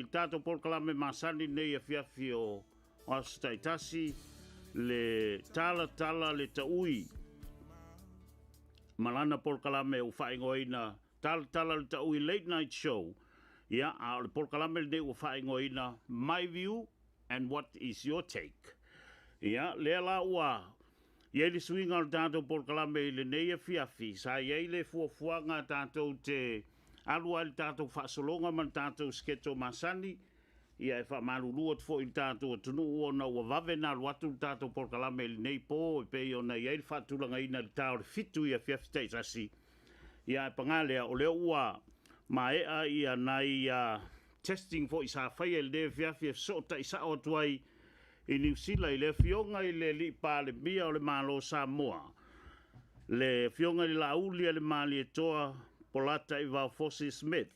I le tatou polokalame masani nei afiafi o aso taitasi, le talatala le taui ma lana polokalame ua faaigoaina Talatala le Taui Late Night Show. Ia, a o le polokalame lenei ua faaigoaina My View and What is Your Take. Ia, lea la ua i ai le suiga o le tatou polokalame i lenei afiafi, sa i ai le fuafuaga tatou te alu ai le tatou faasologa ma le tatou schedule masani. Ia, e faamalulu atu foi i le tatou atunuu ona ua vave ona alu atu le tatou polokalame i lenei po e pei ona i ai le faatulagaina i le ta o le 7 i afiafi taitasi. Ia, ae paga lea, o lea ua maea ia nai testing foi sa faia i lenei afiafi e fesootai sao atu ai i Niu Sila i le afioga i le Alii Palemia o le Malo o Samoa, le afioga i le Laaulialemalietoa Polataivao Fosi Smith.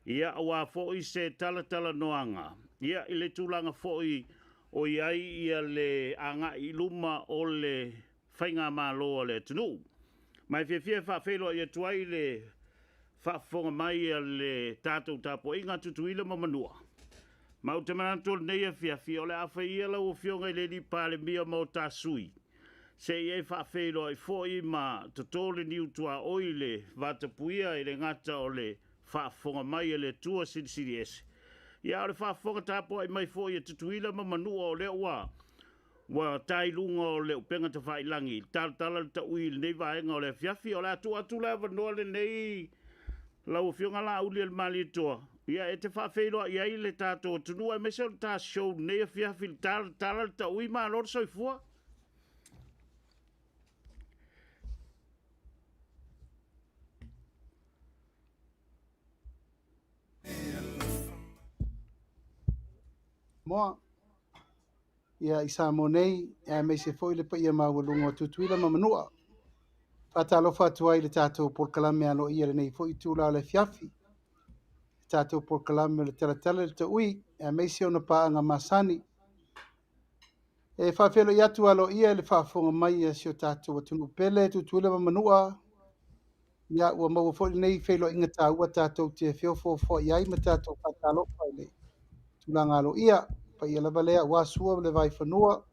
Ia, aua foi se talatalanoaga, ia, i le tulaga foi o i ai ia le agai i luma o le faigamalo a le atunuu. Ma e fiafia e faafeiloai atu ai le faafofoga mai a le tatou tapuaiga Tutuila ma Manua. Ma ou te manatu o lenei afiafi o le a fai ia lau afioga i le Alii Palemia ma o ta sui, se i e faafeiloai foi ma toto le niu tuaoi i le vatapuia i le gata o le faafofoga mai a le Atua Silisili Ese. Ia, o le faafofoga tapuai mai foi a Tutuila ma Manua o lea ua ta i luga o le upega tafailagi, talatala le taui i lenei vaega o le afiafi. O le a tuu atu le avanoa lenei lau afioga Laaulialemalietoa, ia e te faafeiloai ai le tatou atunuu aemaise o le ta show lenei afiafi, le talatala le taui. Malo le soifua. Moa ia i Samoa nei, aemaise foi le paia maualuga o Tutuila ma Manua. Faatalofa atu ai le tatou polokalame aloaia lenei foi itula o le afiafi. Le tatou polokalame o le talatala le taui, aemaise ona paaga masani. E faafeiloai atu aloaia i le faafofoga mai a si o tatou atunuu pele Tutuila ma Manua. Ia, ua maua foi lenei feiloaiga taua tatou te feofoofoai ai ma tatou faatalofa i le tulaga aloaia. Paia lava lea aua Sua ma le Vaifanua,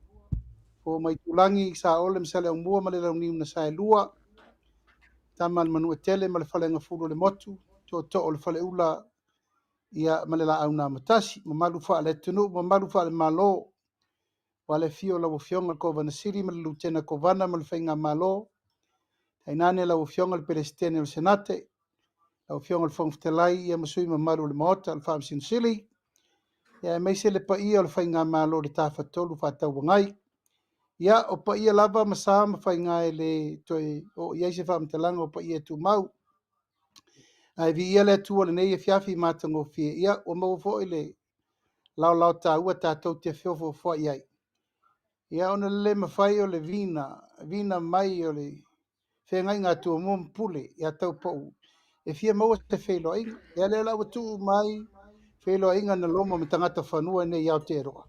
Fofo ma Aitulagi, Saole ma Saleaaumua ma le Launiu na Saelua, Tama a le Manuatele ma le Faleagafulu o le Motu, Tootoo o le Faleula, ia ma le Laau na Amotasi, mamalu faale-atunuu, mamalu faale-Malo, aua le afio o lau Afioga i le Kovana Sili ma le Lutena Kovana ma le Faigamalo, tainane lau Afioga i le Peresetene o le Senate, lau Afioga i le Fofoga Fetalai ia ma sui usufono mamalu o le Maota o le Faamasino Sili, ia aemaise le paia o le Faigamalo o le Tafatolu Faatauagai. Ia, o paia lava ma sa ma faiga e le toe oo i ai se faamatalaga, o paia e tumau. Ae viia le Atua i lenei afiafi matagofie. Ia, ua maua foi le laolao taua tatou te feofoofoai ai. Ia, ona le mafai o le viga, viga mai o le feagaiga a Tumua ma Pule ia Taupou e fia maua se feiloaiga. Ia, lea la ua tuu mai feiloaiga na loma ma tagata fanua nei i Aotearoa.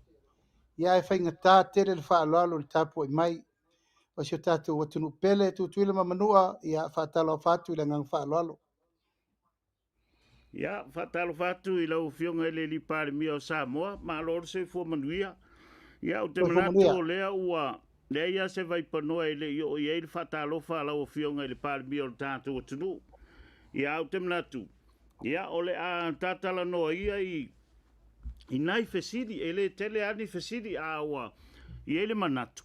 Ia, ae faigata tele le faaaloalo i le tapuai mai o si o tatou atunuu pele Tutuila ma Manua. Ia, faatalofa atu i le agaga faaaloalo. Ia, faatalofa atu i lau afioga i le Alii Palemia o Samoa, malo le soifua manuia. Ia, ou te Soifua manatu manuia. o lea ua leai lava se vaipanoa e le i oo i ai le faatalofa a lau afioga i le Palemia o le tatou atunuu. Ia, ou te manatu, ia, o le a tatalanoa ia i nai fesili, e le tele lava ni fesili, a ua i ai le manatu.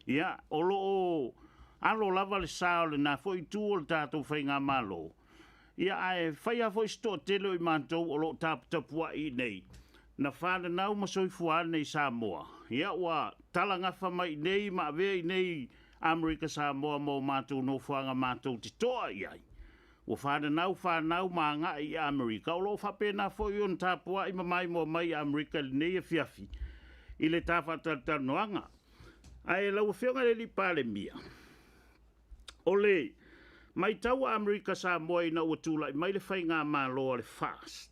Ia, o lo o alo lava le sa o lena foi itu o le tatou faigamalo. Ia, ae fai lava foi se toatele o i matou o lo o taputapuai i nei, na fananau ma soifua ane i Samoa. Ia, ua talagafa mai i nei ma avea i nei Amerika Samoa ma o matou nofoaga matou te toa i ai. Ua fananau fanau ma agai i Amerika, o lo o faapena foi ona tapuai ma maimoa mai i Amerika i lenei afiafi i le ta faatalatalanoaga. Ae lau afioga i le Alii Palemia, o le matau a Amerika Samoa ina ua tulai mai le faigamalo a le FAST,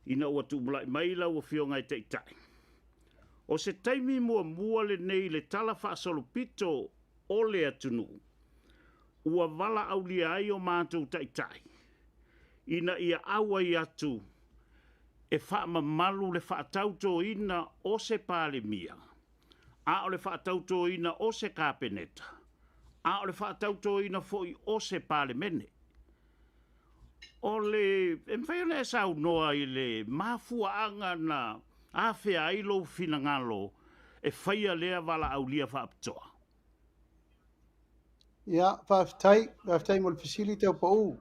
ina ua tumulai mai lau afioga e taitai, o se taimi muamua lenei i le tala faasolopito o le atunuu, ua valaaulia ai o matou taitai ina ia auai atu e faamamalu le faatautoina o se Palemia, a o le faatautoina o se Kapeneta, a o le faatautoina foi o se Palemene. O le, e mafai ona e saunoa i le mafuaaga na afea ai lou finagalo e faia lea valaaulia faapitoa? Ia, faafetai, faafetai mo le fesili Taupou.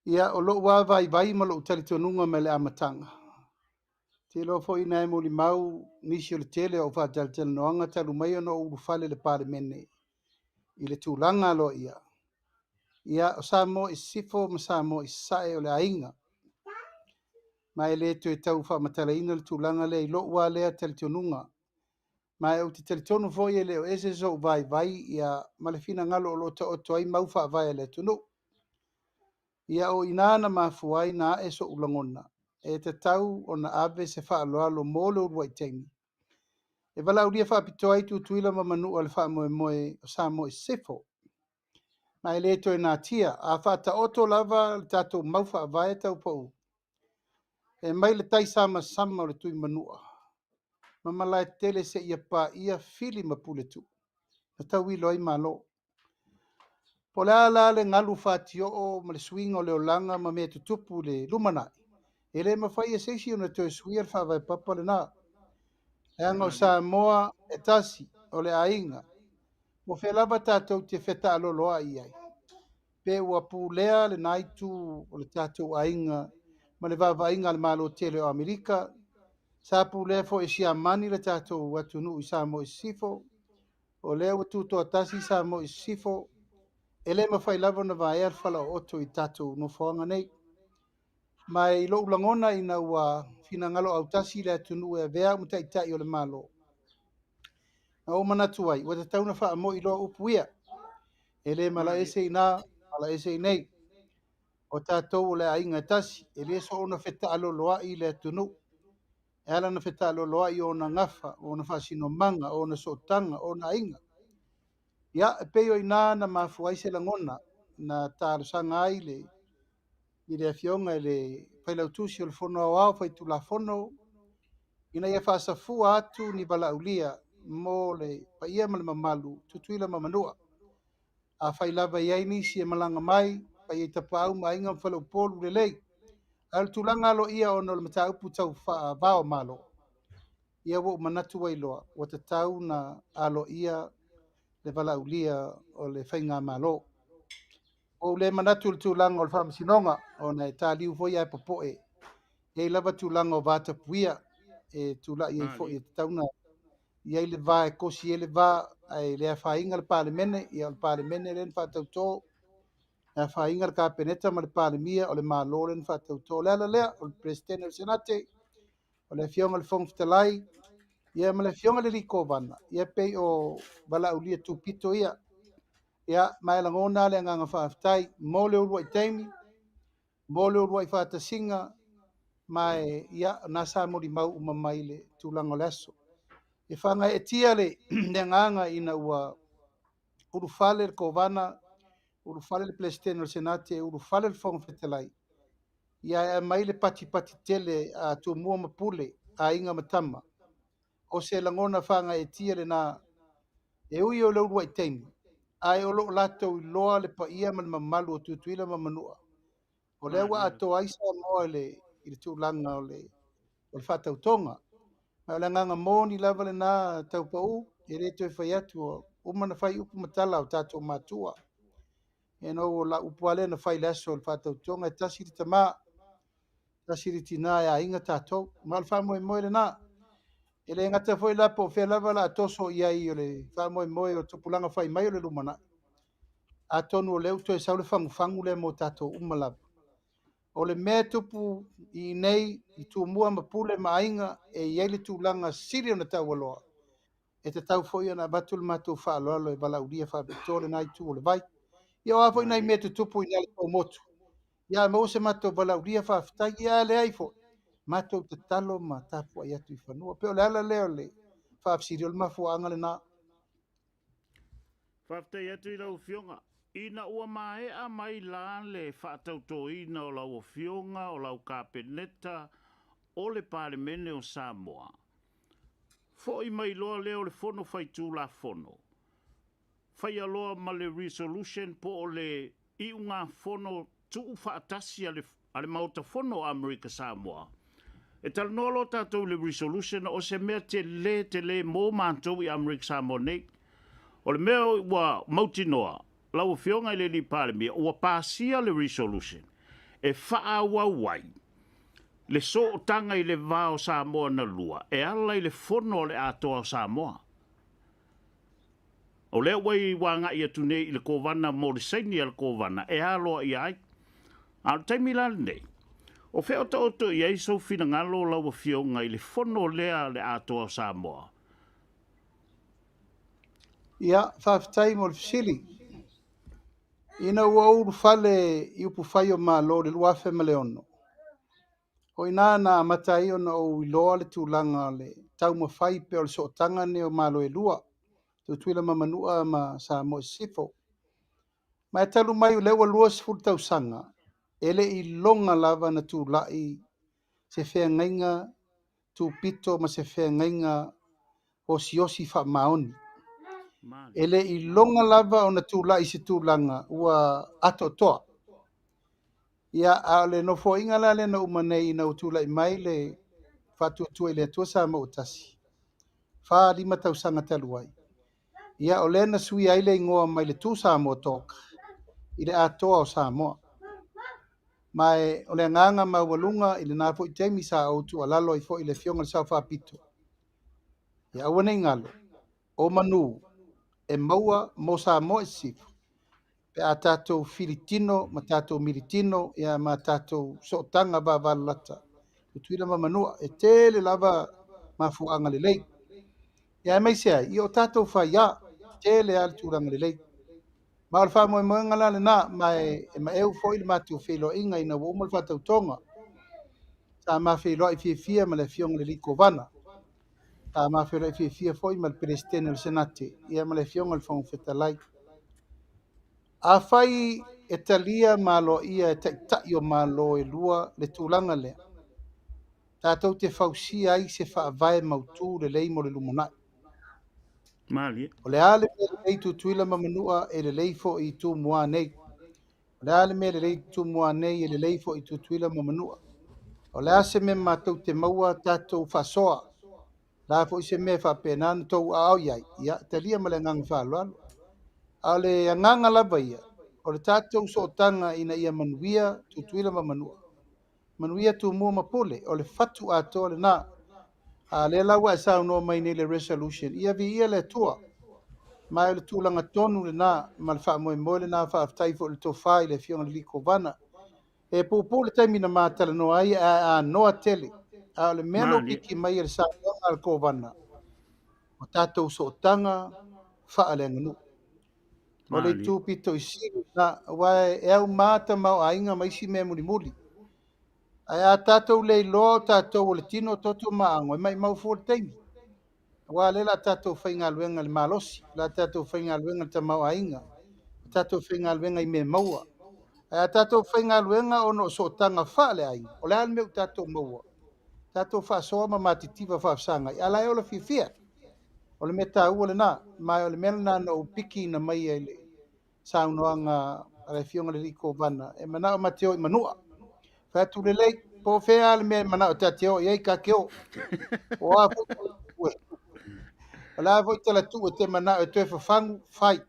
Ia, o lou lava vaivai ma lou talitonuga mai le amataga, ou te iloa foi na e molimau nisi o le tele o au faatalatalanoaga talu mai ona ou ulufale i le Palemene i le tulaga aloaia. Ia, o Samoa i Sisifo ma Samoa i Sasae o le aiga. Ma e le toe tau faamatalaina le tulaga lea i lou lava lea talitonuga. Ma ou te talitonu foi e le o ese sou vaivai ia ma le finagalo o lo o taoto ai mau faavae a le atunuu. Ia o i ina na mafua ai na ae so'u lagona, e tatau ona ave se faaaloalo mo le uluai taimi e valaaulia faapitoa ai Tutuila ma Manua i le faamoemoe o Samoa i Sisifo. Ma e le toe natia, a faataoto lava le tatou mau faavae tau pau, e mai le tai samasama o le Tuimanua ma Malaetele seia paia Fili ma Puletuu na tauilo ai Malo. Po o le a la le galu fatioo ma le suiga o le olaga ma mea tutupu i le lumanai, e le mafai e se isi ona toe suia le faavae papa lena. Leaga o Samoa e tasi, o le aiga. Po o fea lava tatou te fetaaloloai ai, pe ua pulea lena itu o le tatou aiga ma le vaavaaiga a le Malo tele o Amerika, sa pulea foi e Siamani le tatou atunuu i Samoa i Sisifo, o lea ua tutoatasi Samoa i Sisifo, e le mafai lava ona vaea le falaooto i tatou nofoaga nei. Ma i lou lagona ina ua finagalo autasi le atunuu e avea au ma taitai o le Malo, na ou manatu ai, ua tatau ona faamoi loa upu ia. E le malaese i ina, malaese i nei. O tatou o le aiga e tasi, e le soona fetaaloloai le atunuu. E ala ona fetaaloloai o ona gafa, o ona faasinomaga, o ona sootaga, o ona aiga. Ia, e pei o i ina na mafua ai se lagona na talosaga ai le i le Afioga i le Failautusi o le Fono Aoao Faitulafono ina ia faasafua atu ni valaaulia mo le paia ma le mamalu Tutuila ma Manua. Afai lava e i ai nisi e malaga mai, paia i Tapaau ma Aiga ma Faleupolu lelei. A o le tulaga aloaia ona o le mataupu tau faava o Malo, ia ua ou manatu ai loa, ua tatau ona aloaia le valaaulia o le Faigamalo. Ua ou le manatu i le tulaga o le faamasinoga, ona e taliu foi ae popoe. E i ai lava tulaga o vatapuia e tulai ai foi e tatau ona i ai le va e kosi ai le va, ae le afaina le Palemene, ia o le Palemene lea na faatauto, e afaina le Kapeneta ma le Palemia, o le Malo lea na faatauto. O le ala lea, o le Peresetene o le Senate, o le Afioga i le Fofoga Fetalai, ia ma le Afioga i le Alii Kovana, ia pei o valaaulia tupito ia. Ia, ma e lagona le agaga faafetai mo le uluai taimi, mo le uluai faatasiga, ma e, ia, na sa molimau uma mai le tulaga o le aso. E faagaeetia le agaga ina ua ulufale le Kovana, ulufale le Peresetene o le Senate, ulufale le Fofoga Fetalai, ia e aumai le patipati tele a Tumua ma Pule, Aiga ma Tama. O se lagona faagaeetia lena, e ui o le uluai taimi, ae o loo latou iloa le paia ma le mamalu o Tutuila ma Manua. O lea ua atoa ai Samoa i le tulaga o le faatautoga. Ma o le agaga moni lava lena Taupou, e le toe fai atu, ua uma ona fai upu ma tala o tatou matua. E no o la upu lava lea na fai i le aso o le faatautoga, e tasi le tama, tasi le tina e aiga tatou. Ma o le faamoemoe lena. E le gata foi la po o fea lava la toso i ai o le faamoemoe o tupulaga fai mai o le lumanai. Atonu o lea ua toe sau le fagufagu lea mo tatou uma lava. O le mea tupu i nei i Tumua ma Pule ma Aiga e i ai le tulaga sili ona taualoa. E tatau foi ona avatu le matou faaaloalo e valaaulia faapitoa lena itu o le vai. Ia o a foi nai mea tutupu i le Paumotu, ia maua se matou valaaulia faafetai, ia leai foi, matou tatalo ma tapuai atu i fanua. Pe o le ala lea o le faafesili o le mafuaaga lena. Faafetai atu i lau Afioga. Ina ua maea mai la le faatautoina o lau Afioga, o lau Kapeneta, o le Palemene o Samoa, foi mai loa lea o le Fono Faitulafono, faia loa ma le resolution po o le iugafono tuufaatasi a le Maota Fono o Amerika Samoa. E talanoa loa tatou i le resolution, o se mea tele tele mo matou i Amerika Samoa nei. O le mea ua mautinoa, lau Afioga i le alii Palemia, ua pasia le resolution e faaauau ai le sootaga i le va o Samoa na lua e ala i le Fono a le Atoa o Samoa. O lea ua i ua agai atu nei i le Kovana mo le saini a le Kovana e aloaia ai. A o le taimi la lenei, o fea o taoto i ai sou finagalo lau Afioga i le Fono lea a le Atoa o Samoa? Ia, faafetai mo le fesili. Ina ua ou ulufale i upufai o Malo i le 2006, o i ina na amata ai ona ou iloa le tulaga o le taumafai pea o le sootaga lenei o Malo e lua, Tutuila ma Manua ma Samoa i Sisifo. Ma e talu mai o lea ua 20 tausaga, e le i iloga lava na tulai se feagaiga tupito ma se feagaiga osiosi faamaoni. E le i iloga lava ona tulai se tulaga ua atoatoa. Ia, a o le nofoaiga la lea na uma nei ina ua tulai mai le Faatuatua i le Atua Samoa ua Tasi, 4, 5 tausaga talu ai. Ia, o lea na suia ai le igoa mai le Two Samoa Talk i le Atoa o Samoa. Ma e o le agaga maualuga i lena foi taimi sa ou tuualalo ai foi i le Afioga i le Sao Faapito, ia aua ne i galo, o manu e maua mo Samoa i Sisifo pe a tatou filitino ma tatou militino ia ma tatou sootaga vavalalata Tutuila ma Manua. E tele lava mafuaaga lelei. Ia aemaise ai, ia o tatou faia, tele lava le tulaga lelei. Ma o le faamoemoega la lena, ma e maeu foi le matou feiloaiga ina ua uma le faatautoga. Sa ma feiloai fiafia ma le Afioga i le alii Kovana. Sa ma feiloai fiafia foi ma le Peresetene o le Senate, ia ma le Afioga i le Fofoga Fetalai. Afai e talia ma aloaia e taitai o Malo e lua le tulaga lea, tatou te fausia ai se faavae mautu lelei mo le lumanai. Malie. O le a le mea lelei Tutuila ma Manua e lelei foi i Tumua nei. O le a le mea lelei i Tumua nei e lelei foi i Tutuila ma Manua. O le a se mea matou te maua tatou faasoa. O le a foi se mea e faapena ona tou aao i ai, ia talia ma le agaga faaaloalo. A o le agaga lava ia, o le tatou sootaga ina ia manuia Tutuila ma Manua, manuia Tumua ma Pule, o le fatu atoa lena. A lea la ua e saunoa mai nei i le resolution, ia viia le Atua. Ma o le tulaga tonu lena ma le faamoemoe lena, faafetai foi i le tofa i le Afioga i le alii Kovana. E puupuu le taimi na ma talanoa ai ae anoa tele. A o le mea na ou piki mai e le saunoaga a le Kovana, o tatou sootaga faaleaganuu. O le itu pito i sili lena, aua e auma tamaoaiga ma isi mea mulimuli. Ae a tatou le iloa o tatou o le tino toto ma ago, e maumau fua le taimi. Aua o lea o le a tatou faigaluega i le malosi, o le a tatou faigaluega i le tamaoaiga, o tatou faigaluega i mea maua. Ae a tatou faigaluega ona o sootaga faaleaiga, o le a le mea ua tatou maua? Tatou faasoa ma matitiva faafesagai, a o la e ola fiafia. O le mea taua lena, ma o le mea lena na ou pikiina mai ai le saunoaga a le Afioga i le alii Kovana, e manao ma te o i Manua. Fai atu lelei, po o fea le mea e manao ta te o i ai, ka te o. O a foi talatuu o le a foi talatuu e te manao e toe fafagu, fai.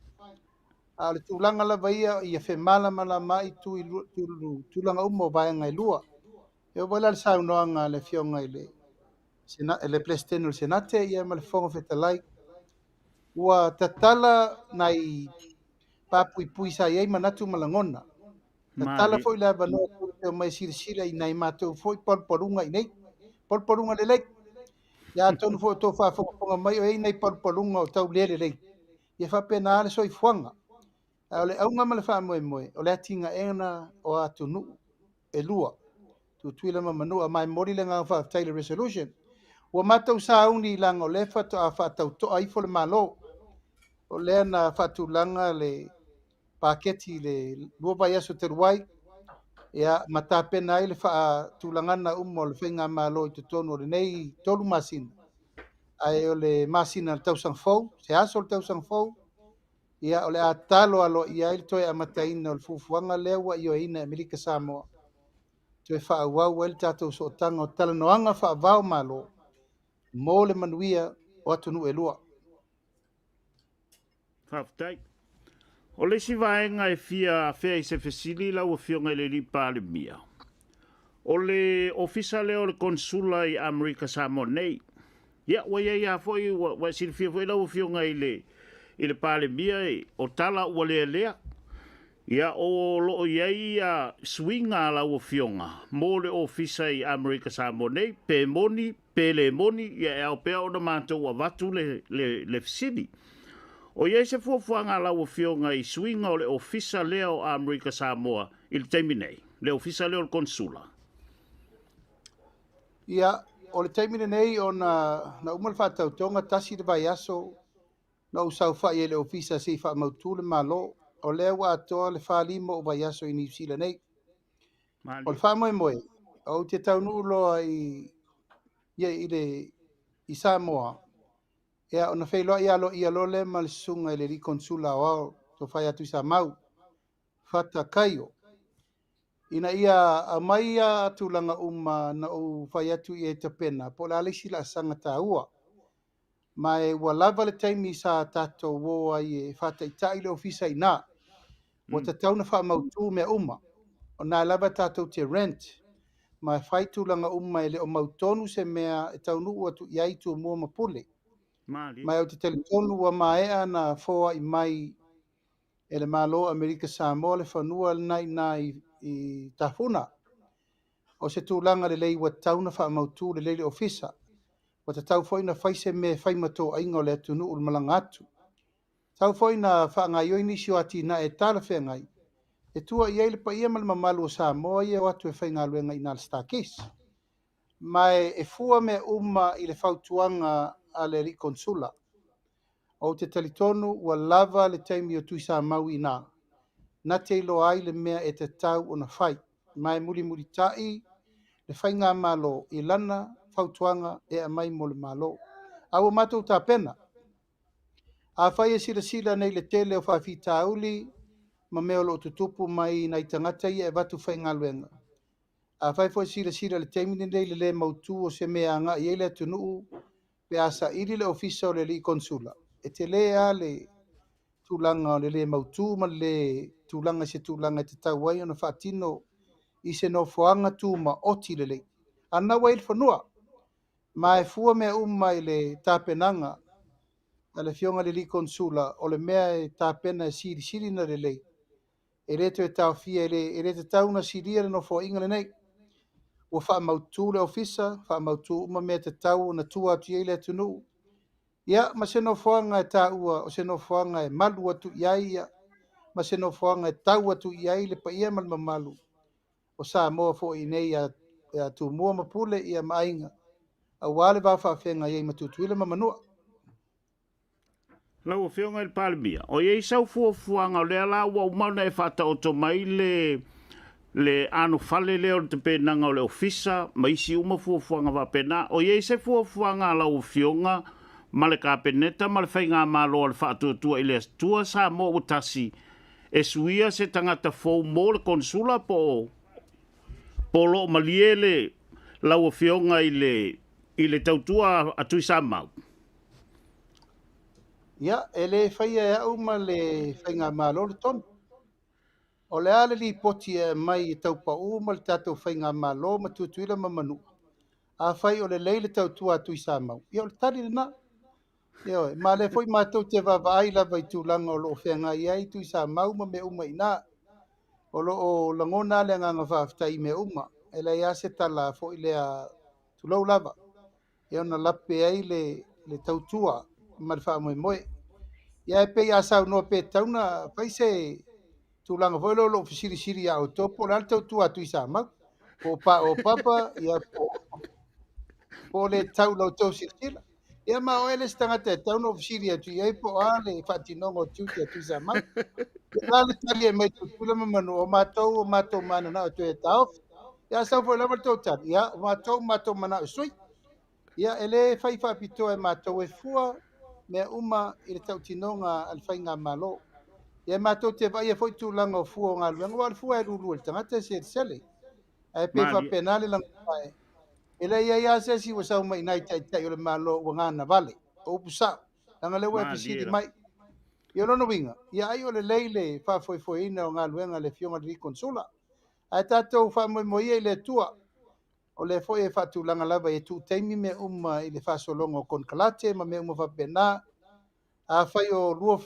A o le tulaga lava ia, ia femalamalamaai tulaga uma o vaega e lua. E oo foi la i le saunoaga a le Afioga i le Peresetene o le Senate ia ma le Fofoga Fetalai, ua tatala nai papuipui sa i ai manatu ma lagona. Tatala foi le avanoa tou te omai e silasila i nai matou foi palupaluga i nei. Palupaluga lelei. Ia atonu foi o tou faafogafoga mai o i ai nai palupaluga o tau le lelei. Ia faapena le soifuaga. A o le auga ma le faamoemoe, o le atinaeina o atunuu e lua, Tutuila ma Manua, ma e momoli le agaga faafetai i le resolution. Ua matou sauni leaga o lea faatoa faatautoa ifo le Malo. O lea na faatulaga le paketi i le 2 vaiaso talu ai, ia, ma tapena ai le faatulagana uma o le faigamalo i totonu o lenei 3 masina. Ae o le masina o le tausaga fou, se aso o le tausaga fou, ia, o le a talo aloaia ai le toe amataina o le fuafuaga lea ua ioeina e Amerika Samoa, toe faaauau ai le tatou sootaga o talanoaga faavao Malo mo le manuia o atunuu e lua. Faafetai. O le isi vaega e fia afea i se fesili lau Afioga i le alii Palemia, o le ofisa lea o le Konsula i Amerika Samoa nei. Ia, ua iai lava foi, ua e silafia foi lau Afioga i le Palemia, o tala ua lealea. Ia, o loo i ai suiga a lau Afioga mo le ofisa i Amerika Samoa nei, pe moni, pe le moni, ia e ao pea ona matou avatu le fesili. O i ai se fuafuaga a lau Afioga i suiga o le ofisa lea o Amerika Samoa i le taimi nei, le ofisa lea o le Konsula? Ia, o le taimi lenei ona na uma le faatautoga tasi le vaiaso na ou saofai ai i le ofisa se i faamautu le Malo. O lea ua atoa le 45 o vaiaso i Niu Sila nei. O le faamoemoe, ou te taunuu loa i Samoa, ia, ona feiloai aloaia loa lea ma le susuga i le alii Konsula Aoao Tofaia Tuisamau, Fata Kaio, ina ia aumai ia tulaga uma na ou fai atu i ai tapena, po o le a le isi laasaga taua. Ma e ua lava le taimi sa tatou o ai e faataitai le ofisa i ina. Ua tatau na faamautu mea uma. O na lava tatou te rent, ma e fai tulaga uma e le o mautonu se mea e taunuu atu i ai Tumua ma Pule. Ma ou te talitonu ua maea na foai mai e le Malo o Amerika Samoa le fanua lena i ina i Tafuna. O se tulaga lelei ua tatau na faamautu lelei le ofisa. Ua tatau foi na fai se mea e fai ma toaiga o le atunuu le malaga atu. Tatau foi na faagaioi nisi o atinae e talafeagai e tua i ai le paia ma le mamalu o Samoa ia o atu e faigaluega i ina i le Star-Kist. Ma e fua mea uma i le fautuaga a le alii Konsula. Ou te talitonu ua lava le taimi o Tuisamau i ina. Na te iloa ai le mea e tatau ona fai. Ma e mulimulitai le faigamalo i lana fautuaga e aumai mo le Malo. A ua matou tapena. Afai e silasila nei le tele o faafitauli ma mea o lo o tutupu mai nai tagata ia e avatu faigaluega. Afai foi silasila le taimi lenei le le mautu o se mea agai ai le atunuu pe a saili le ofisa o le alii Konsula, e tele lava le tulaga o le le mautu ma le le tulaga i se tulaga e tatau ai ona faatino i se nofoaga tumaoti lelei. A na ua i le fanua, ma e fua mea uma i le tapenaga a le Afioga i le alii Konsula, o le mea e tapena e silisili na lelei, e le toe taofia, e le tatau na silia le nofoaiga lenei. Ua faamautu le ofisa, faamautu uma mea tatau ona tua atu i ai le atunuu. Ia, ma se nofoaga e taua, o se nofoaga e malu atu i ai, ia, ma se nofoaga e tau atu i ai le paia ma le mamalu o Samoa foi nei ia Tumua ma Pule, ia ma Aiga, aua le va faafeagai ai ma Tutuila ma Manua. Lau Afioga i le Palemia, o i ai sau fuafuaga o lea la ua uma ona e faataoto mai le anofale lea o le tapenaga o le ofisa ma isi uma fuafuaga faapena. O i ai se fuafuaga a lau Afioga ma le Kapeneta ma le Faigamalo a le Faatuatua i le Atua Samoa ua tasi e suia se tagata fou mo le Konsula po o loo malie le lau Afioga i le tautua a Tuisamau? Ia, e le faia e au ma le Faigamalo le tonu. O le a le lipoti e aumai e taupau ma le tatou Faigamalo ma Tutuila ma Manua. Afai o lelei le tautua a Tuisamau, ia o le tali lena. Ia, ma le foi matou te vaavaai lava i tulaga o loo feagai ai Tuisamau ma mea uma i ina. O loo lagona le agaga faafetai i mea uma. E leai lava se tala foi lea tulou lava. E ona lape ai le tautua ma le faamoemoe. Ia e pei a saunoa pe tatau na fai se tulaga foi lea o loo fesilisili ia outou po o le a le tautua a Tuisamau. Po o pa o papa, ia po o le tau lau tau silasila. Ia ma o oe le isi tagata e tatau ona ou fesili atu i ai po o a le faatinoga o tiute a Tuisamau. Ia o le a le tali e aumai Tutuila ma Manua, o matou o matou mananao e toe taofi. Ia a sau foi lava le tou tali, ia o matou o matou manao e sui. Ia e le fai faapitoa e matou e fua mea uma i le tautinoga a le faigamalo. Ia e matou te vaaia foi tulaga o fua o galuega, aua o le fua e lulu e le tagata e selesele. Ae pei e faapena le lagona e e le i i ai lava se isi ua sau mai i nai taitai o le Malo ua gagavale. O upu sao, leaga o lea ua e fesili mai. Ia o lona uiga, ia ai o lelei le faafoefoeina o galuega a le Afioga i le Konesula. Ae tatou faamoemoe ia i le Atua, o lea foi e faatulaga lava e tuu taimi mea uma i le faasologa o konekarate ma mea uma faapena. Afai o lua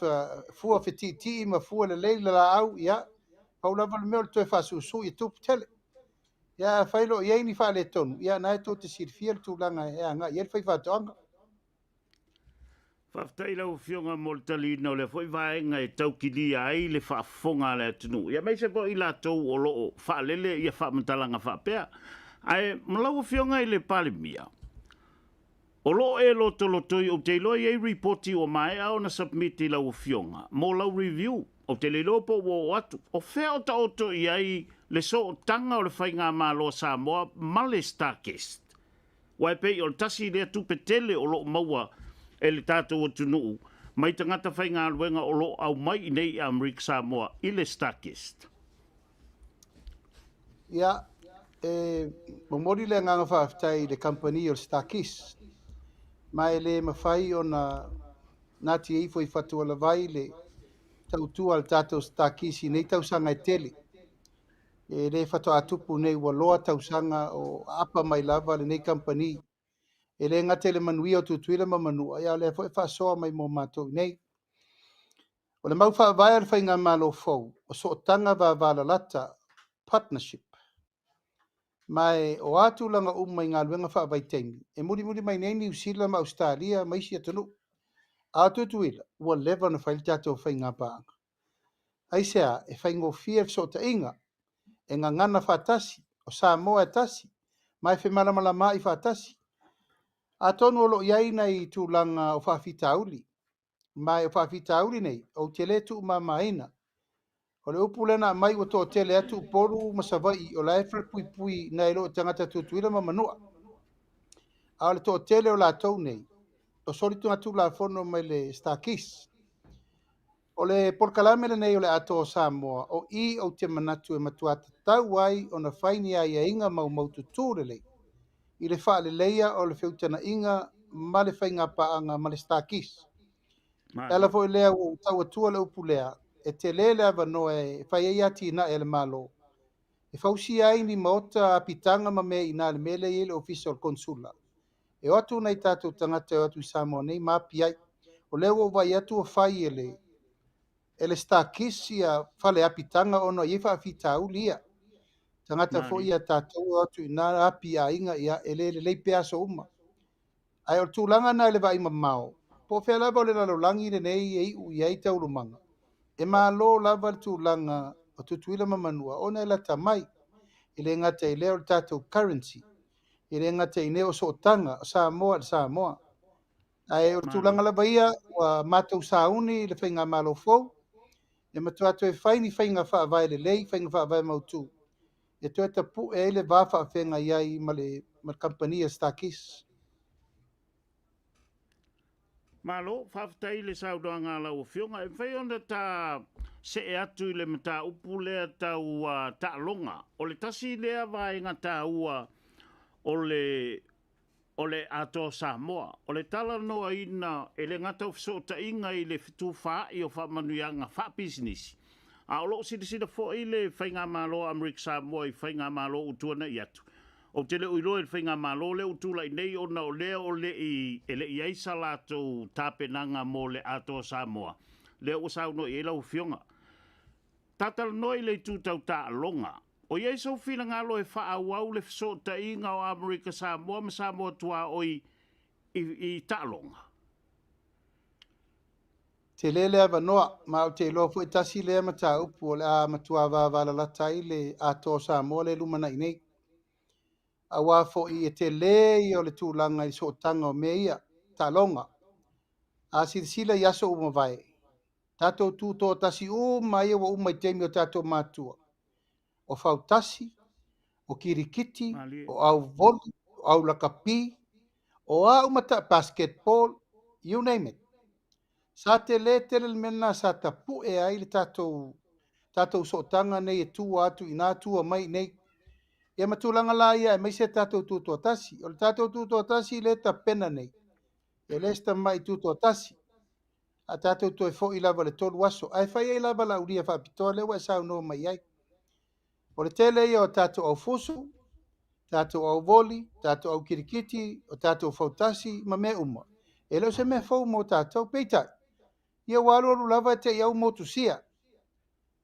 fua fetiitii ma fua lelei le laau, ia, pau lava le mea o le toe faasuusuu ia tupu tele. Ia, afai o lo o i ai ni faaletonu, ia, na e tou te silafia le tulaga e agai i ai le faifaatoaga. Faafetai i lau Afioga mo le taliina o lea foi vaega e taukilia ai le faafofoga a le atunuu, aemaise foi i latou o lo o faalele ia faamatalaga faapea. Ae ma lau Afioga i le Palemia, o lo o e lotolotoi, ou te iloa e i ai ripoti ua maea ona submit i lau Afioga mo lau review. Ou te le iloa po ua oo atu. O fea o taoto i ai le sootaga o le Faigamalo a Samoa ma le StarKist? Aua e pei o le tasi lea tupe tele o lo o maua e le tatou atunuu mai tagata faigaluega o lo o aumai i nei i Amerika Samoa i le StarKist. Ia, e momoli le agaga faafetai i le kamupani o le StarKist, ma e le mafai ona natia ifo i fatualavai le tautua a le tatou StarKist i nei tausaga e tele. E le faatoa tupu nei, ua loa tausaga o aapa mai lava lenei kamupani. E le gata i le manuia o Tutuila ma Manua, ia o lea foi e faasoa mai mo matou nei. O le mau faavae a le faigamalo fou, o sootaga vavalalata, partnership. Ma e o a tulaga uma i galuega faavaitaimi, e mulimuli mai nei Niu Sila ma Ausetalia ma isi atunuu. A o Tutuila, ua leva ona fai le tatou faigapaaga. Aisea? E faigofie le fesootaiga, e gagana faatasi, o Samoa e tasi, ma e femalamalamaai faatasi. Atonu o lo o i ai nai tulaga o faafitauli, ma e o faafitauli nei, ou te le tuumamaina. O le upu lea na aumai ua toatele atu Upolu ma Savaii o la e falepuipui nai lo tagata Tutuila ma Manua. A o le toatele o latou nei, o soligatulafono mai le StarKist. O le polokalame lenei o le Atoa o Samoa, o i ou te manatu e matua tatau ai ona fai ni aiaiga maumaututu lelei i le faaleleia o le feutagaiga ma le faigapaaga ma le StarKist. E ala foi lea ua ou tau atua le upu lea, e tele le avanoa e fai ai atinae a le Malo, e fausia ai ni maota apitaga ma mea i ina i le mea lea e i ai le Ofisa o le Konesula. E o atu nai tatou tagata e o atu i Samoa nei ma api ai. O lea ua ou vaai atu ua fai e le StarKist ia fale apitaga ona e i ai faafitauli ia. Tagata foi ia tatou o atu i ina api aiga, ia e le lelei pea aso uma. Ae o le tulaga na i le vaai mamao, po o fea lava o le lalolagi lenei e iu i ai taualumaga, e malo lava le tulaga o Tutuila ma Manua ona e lata mai. E le gata i lea o le tatou currency, e le gata i lea o sootaga o Samoa i le Samoa. Ae o le tulaga lava ia, ua matou sauni i le faigamalo fou, e matua toe fai ni faiga faavae lelei, faiga faavae mautu, e toe tapue ai le va faafeagai ai ma le kamupani a StarKist. Malo, faafetai i le saunoaga a lau Afioga. E mafai ona ta see atu i le mataupu lea tau taaloga. O le tasi lea vaega taua o le Atoa o Samoa. O le talanoaina e le gata o fesootaiga i le fetufaai o faamanuiaga faapisinisi, a o loo silasila foi le Faigamalo a Amerika Samoa i Faigamalo ua tuanai atu. Ou te le o iloa i le Faigamalo lea ua tulai nei, ona o lea o le i e le i ai sa latou tapenaga mo le Atoa o Samoa, lea ua saunoa i ai lau Afioga. Tatalanoa i le itu tau taaloga. O i ai sou finagalo e faaauau le fesootaiga o Amerika Samoa ma Samoa tuaoi i taaloga? Tele le avanoa, ma ou te iloa foi tasi lea mataupu o le a matua vavalalata ai le Atoa o Samoa le lumanai nei. Aua foi e tele ia o le tulaga i sootaga o mea ia. Taaloga. A silasila i aso ua mavae, tatou tutoatasi uma ia ua uma i taimi o tatou matua, o fautasi, o kirikiti, o auvoli, o aulakapi, o a uma ta basketball, you name it. Sa tele tele le mea lena sa tapue ai le tatou tatou sootaga nei e tua atu i ina tua mai i nei. Ia ma tulaga la ia aemaise tatou tutoatasi. O le tatou tutoatasi lea e tapena nei, e le se tamai tutoatasi. A tatou toe foi lava i le 3 aso, ae fai ai lava lau ulia faapitoa lea ua e saunoa mai ai. O le tele ia o tatou aufusu, tatou auvoli, tatou aukirikiti, o tatou fautasi ma mea uma. E le o se mea fou mo tatou. Peitai, ia ua alualu lava e te i au motusia.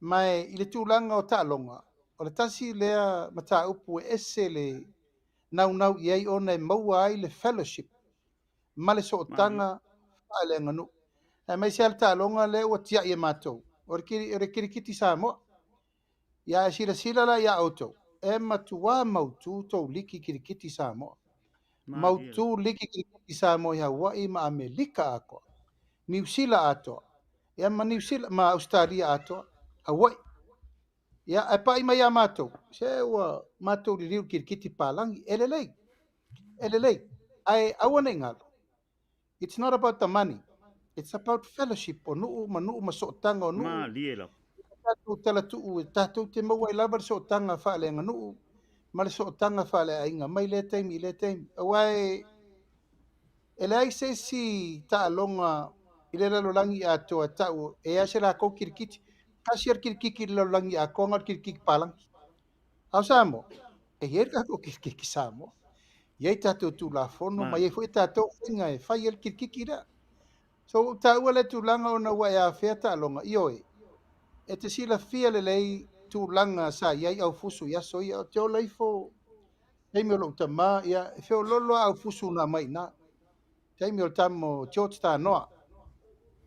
Ma i le tulaga o taaloga, o le tasi lea mataupu e ese le naunau i ai ona e maua ai le fellowship ma le sootaga faaleaganuu. Aemaise lava le taaloga lea ua tiai e matou, o le kirikiti Samoa. Ia e silasila la ia outou, e matuā mautu tou liki kirikiti Samoa. Mautu liki kirikiti Samoa i Hawaii ma Amelika atoa, Niu Sila atoa, ia ma Niu Sila ma Ausetalia atoa, Hawaii. Ia ae pai mai ia matou, se ua matou liliu i le kirikiti palagi, e lelei, e lelei, ae aua ne i galo. It's not about the money, it's about fellowship o nuu ma nuu ma sootaga o nuu. Malie lava. Tatou talatuu e tatou te maua ai lava le sootaga faaleaganuu ma le sootaga faaleaiga mai lea taimi i lea taimi. Aua e leai se isi taaloga i le lalolagi atoa e tau e i ai se lakou kirikiti. Tasi lava le kirikiki i le lalolagi atoa na o le kirikiki palagi. A o Samoa, e i ai le tatou kirikiki Samoa. E i ai tatou Tulafono ma e i ai foi tatou faiga e fai ai le kirikiki lea. So ua ou taua lea tulaga ona ua e afea taaloga, ioe, e te silafia lelei tulaga sa i ai aufusu i aso ia. Ou te ola ifo taimi o lou tama, ia, e feoloolo lava aufusu na aumai i ina. Taimi o le tama o George Tanoa,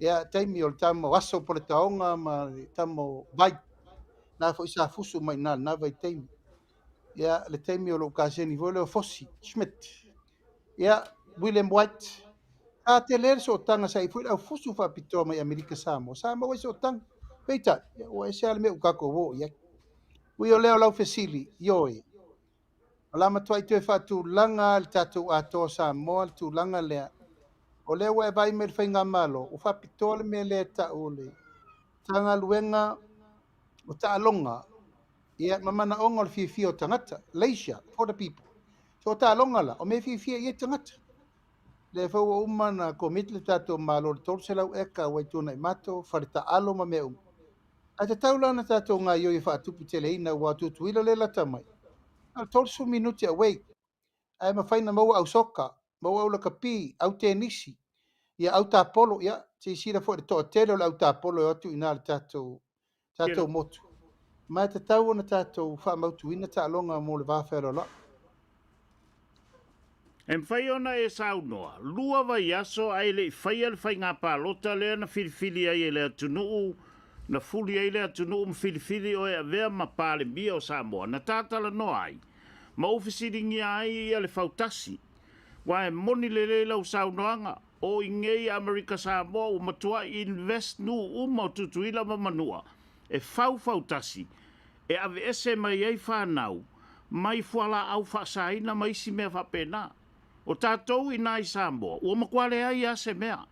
ia, taimi o le tama o Aso Poletaoga ma le tama o Vai, na foi sa fusu mai i ina i lena vaitaimi. Ia, le taimi o lou kaseni foi lea o Fosi Schmidt, ia, William White, sa tele le sootaga sa i ai foi le aufusu faapitoa mai Amerika Samoa, sa maua ai sootaga. Peitai, ia, ua ese lava le mea ua tatou o i ai. Ui o lea o lau fesili, ioe, O le a matuai toe faatulaga lava le tatou Atoa o Samoa le tulaga lea. O lea ua e vaai mai i le Faigamalo, ua faapitoa le mea lea e tau o le Matagaluega o Taaloga ia, ma manaoga o le fiafia o tagata, leisure for the people. So o taaloga la, o mea e fiafia i ai tagata. Lea foi ua uma ona commit le tatou Malo i le 300 eka ua i Tuanaimato, faletaalo ma mea uma. Ae tatau la ona tatou gaoioi e faatuputeleina aua o Tutuila lea e lata mai, na o le 30 minute away, ae mafai ona maua au soka, maua au lakapi, au tenisi, ia au tapolo, ia silasila foi i le toatele o le au tapolo e o atu i ina i le tatou tatou motu. Ma e tatau ona tatou faamautuina taaloga mo le va fealoaloai. E mafai ona e saunoa, 2 vaiaso ae le i faia le faiga palota lea na filifili ai e le atunuu, na fuli ai le atunuu ma filifili oe avea ma Palemia o Samoa, na tatalanoa ai ma ou fesiligia ai ia le fautasi. Ua e moni lelei lau saunoaga, o i nei Amerika Samoa ua matuai invest nuu uma o Tutuila ma Manua e fau fautasi e aveese mai ai fanau mai fualaau faasaina ma isi mea faapena. O tatou i na i Samoa, ua matua leai lava se mea.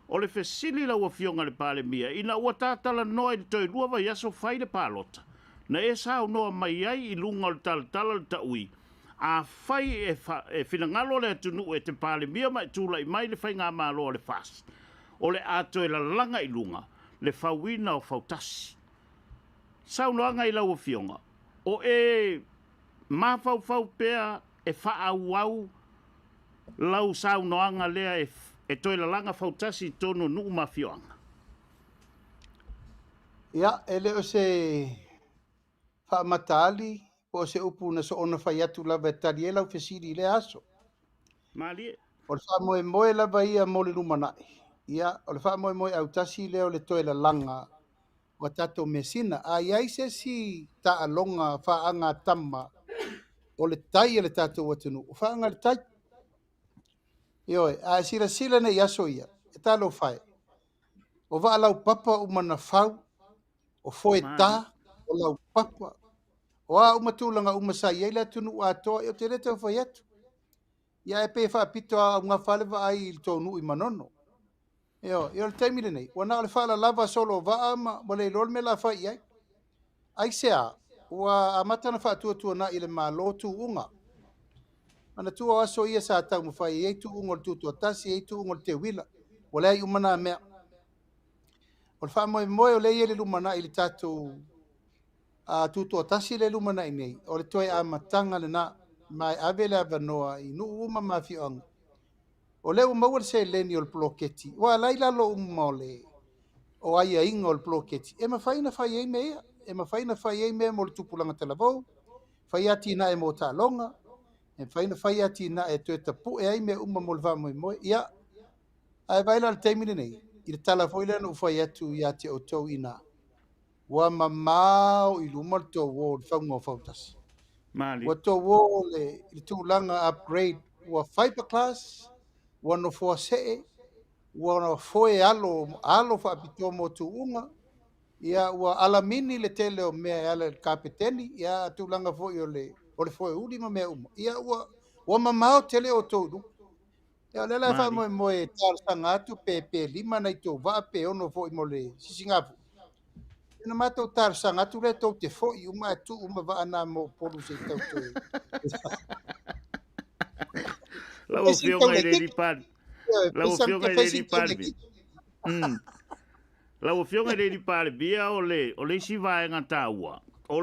O le fesili lau Afioga i le Palemia, ina ua ta talanoa i le toe 2 vaiaso fai le palota, na e saunoa mai ai i luga o le talatala o le taui, afai e finagalo le atunuu e te Palemia ma e tulai mai le Faigamalo a le FAST, o le a toe lalaga i luga le fauina o fautasi. Saunoaga i lau Afioga, o e mafaufau pea e faaauau lau saunoaga lea e toe lalaga fautasi i totonu o nuu ma afioaga? Ia, e le o se faamataali po o se upu na soona fai atu lava e tali ai lau fesili i lea aso. Malie. O le faamoemoe lava ia mo le lumanai. Ia, o le faamoemoe autasi lea o le toe lalaga o a tatou measina. A i ai se isi taaloga faagatama o le tai a le tatou atunuu, o faaga le tai. Ioe, a e silasila nei i aso ia, e talofa e, o vaa laupapa uma na fau, o foe ta, o laupapa, o a uma tulaga uma sa i ai le atunuu atoa, ia ou te le tau fai atu. Ia ae pei e faapito augafa le vaai i le tou nuu i Manono. Ioe, ia o le taimi lenei, ua na o le faalalava solo o vaa ma ua le iloa le mea o le a fai i ai. Aisea? Ua amata ona faatuatuanai e le Malo tuuga. Manatua o aso ia sa taumafai e i ai tuuga o le tutoatasi, e i ai tuuga o le teuila. Ua leai uma na mea. O le faamoemoe o lea e i ai i le lumanai i le tatou tutoatasi lea e lumanai nei, o le toe amataga lena, ma e ave le avanoa i nuu uma ma afioaga. O lea ua maua le seleni o le poloketi, aua o la e i lalo uma o le o aiaiga o le poloketi, e mafai ona fai ai mea ia, e mafai ona fai ai mea mo le tupulaga talavou, fai atinae mo taaloga, e mafai ona fai atinae e toe tapue ai mea uma mo le faamoemoe. Ia, ae vaai la i le taimi lenei, i le tala foi lea na ou fai atu ia te outou i ina, ua mamao i luma le tou o i le fauga o fautasi. Malie. Ua tou o i le tulaga upgrade, ua fiberglass, ua nofoa see, ua foe alo, alo faapitoa mo tuuga, ia ua alamini le tele o mea e ala i le kapeteni, ia tulaga foi o le foe uli ma mea uma. Ia ua mamao tele outou i luma. Ia o lea la e faamoemoe e talosaga atu pe 5 nai tou vaa pe 6 foi mo le sisigafua. Ona matou talosaga atu lea tou te foi uma ae tuu uma vaa na mo Upolu se i tau toe. Lau Afioga i le alii Palemia. Lau Afioga i le alii Palemia. Lau Afioga i le alii Palemia, o le isi vaega taua, o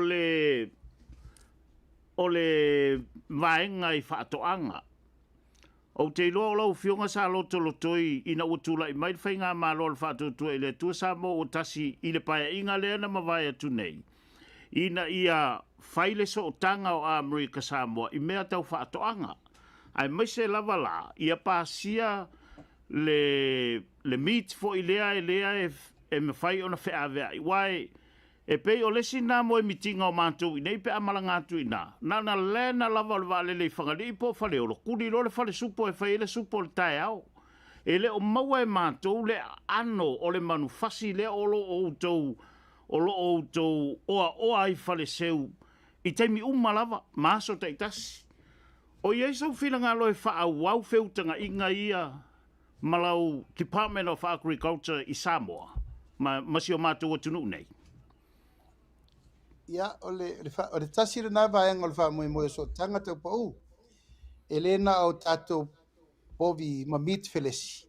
le vaega i faatoaga. Ou te iloa o lau Afioga sa lotolotoi ina ua tulai mai le faigamalo a le Faatuatua i le Atua Samoa ua tasi i le paeaiga lea na mavae atu nei, ina ia fai le sootaga o Amerika Samoa i mea tau faatoaga, aemaise lava la ia pasia le meat foi lea e lea e mafai ona feaveai. Aua e pei o le isi lena moemitiga o matou i nei pe a malaga atu i ina, na ona lena lava o le vaalele i Fagalii po o Faleolo, kuli loa le falesupo e fai ai le supo o le taeao. E le o maua e matou le aano o le manufasi lea o lo o outou oaoa ai faleseu i taimi uma lava ma aso taitasi. O i ai sou finagalo e faaauau feutagaiga ia ma lau Department of Agriculture i Samoa ma si o matou atunuu nei? Ia, o le tasi lena vaega o le faamoemoe o sootaga tau pau, e le na o tatou povi ma meat felesi.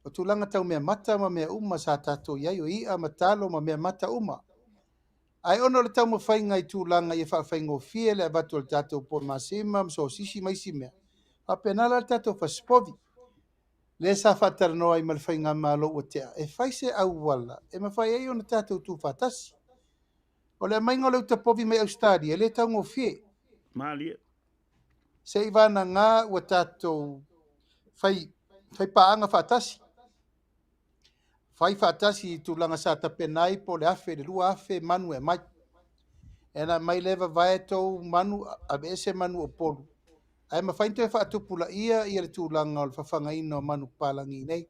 O tulaga tau mea mata ma mea uma sa tatou i ai, o i'a ma talo ma mea mata uma. Ae ona o le taumafaiga i tulaga ia faafaigofie le avatu o le tatou povi masima ma sosisi ma isi mea, faapena la le tatou fasipovi. Lea sa faatalanoa ai ma le faigamalo ua tea, e fai se auala e mafai ai ona tatou tuufaatasi. O le aumaiga o le utapovi mai Ausetalia e le taugofie. Malie. Se i vanaga ua tatou fai paaga faatasi. Fai faatasi i tulaga sa tapena ai po o le 1,000 i le 2,000 manu e aumai. E na aumai lea vavae tou manu, aveese manu o Upolu. Ae mafai ona toe faatupulaia ia le tulaga o le fafagaina o manu papalagi nei.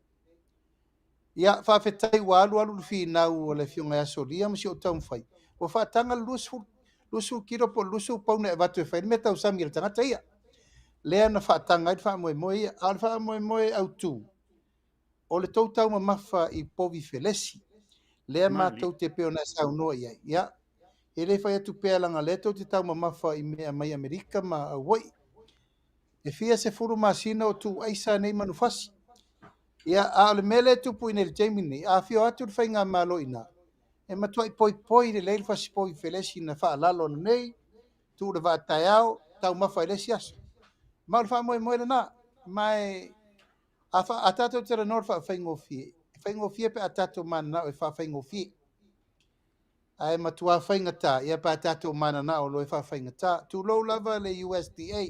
Ia, faafetai ua alu alu le finau o le Afioga ia Solia ma si ou taumafai. Ua faataga le 20 kilo po o le 20 pauna e avatu e fai le mea tausami a le tagata ia. Lea na faataga ai le faamoemoe ia. A o le faamoemoe autu, o le tou taumamafa i povi felesi. Lea matou te pei ona e saunoa i ai. Ia, e le fai atu pea leaga lea tou te taumamafa i mea mai Amerika ma Hawaii. E fia 10 masina o tuuaisa nei manufasi. Ia, a o le mea lea e tupu i nei i le taimi nei, a afio atu le faigamalo i ina, e matuai poipoi lelei le fasipovi felesi na faalalo nei, tuu le vaataeao, taumafa i le isi aso. Ma o le faamoemoe lena. Ma e a tatou talanoa le faafaigofie, e faigofie pe a tatou mananao e faafaigofie. Ae matua faigata, ia pe a tatou mananao loa e faafaigata. Tulou lava le USDA.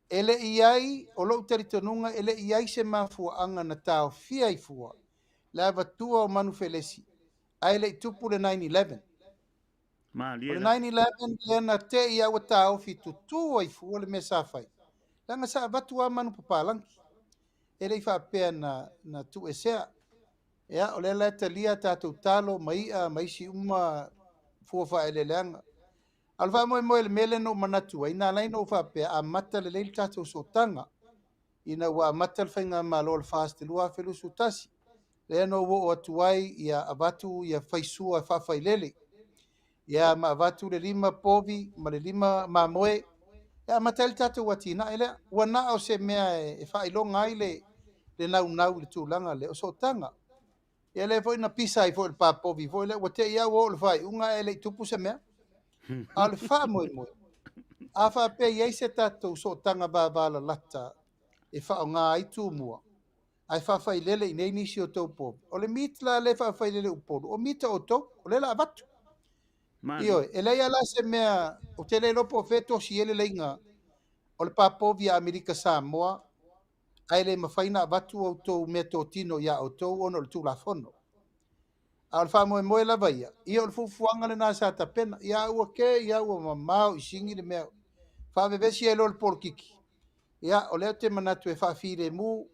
E le i ai, o lou talitonuga, e le i ai se mafuaaga na taofia ai fua le avatua o manu felesi, ae le i tupu le 9/11. O le 9/11 lea na te i ua taofi tutu ai fua le mea sa fai. Leaga sa avatu lava manu papalangi. E le i faapea na tuuesea. Ia, o lea la e talia tatou talo ma i'a ma isi uma fua faaeleeleaga. A o le faamoemoe i le mea lea na ou manatu ai, na ala ai ona ou faapea, amata lelei le tatou sootaga ina ua amata le faigamalo a le FAST i le 2021. Lea na ou oo atu ai, ia avatu ia faisua e faafailele, ia ma avatu le 5 povi ma le 5 mamoe, e amata ai le tatou atinae lea. Ua na o se mea e faailoga ai le naunau i le tulaga lea o sootaga. Ia lea foi na pisa ai foi le papovi foi lea, ua te i lava ua oo i le faaiuga ae le i tupu se mea. A o le faamoemoe, a faapea e i ai se tatou sootaga vavalalata e faaaoga ai Tumua, ae faafailele i inei nisi o tou povi, o le meat la lea e faafailele i Upolu, o meat a outou, o lea o le a avatu. Ioe, e leai lava la se mea, ou te le iloa po o fea e tosi ai le laina o le papovi a Amerika Samoa, ae le mafai ona avatu outou meatotino ia outou ona o le Tulafono. A o le faamoemoe lava ia, ia o le fuafuaga lena sa tapena. Ia ua ke, ia ua mamao i sini le mea. Faavevesi ai loa le polokiki. Ia, o lea ou te manatu e faafilemu,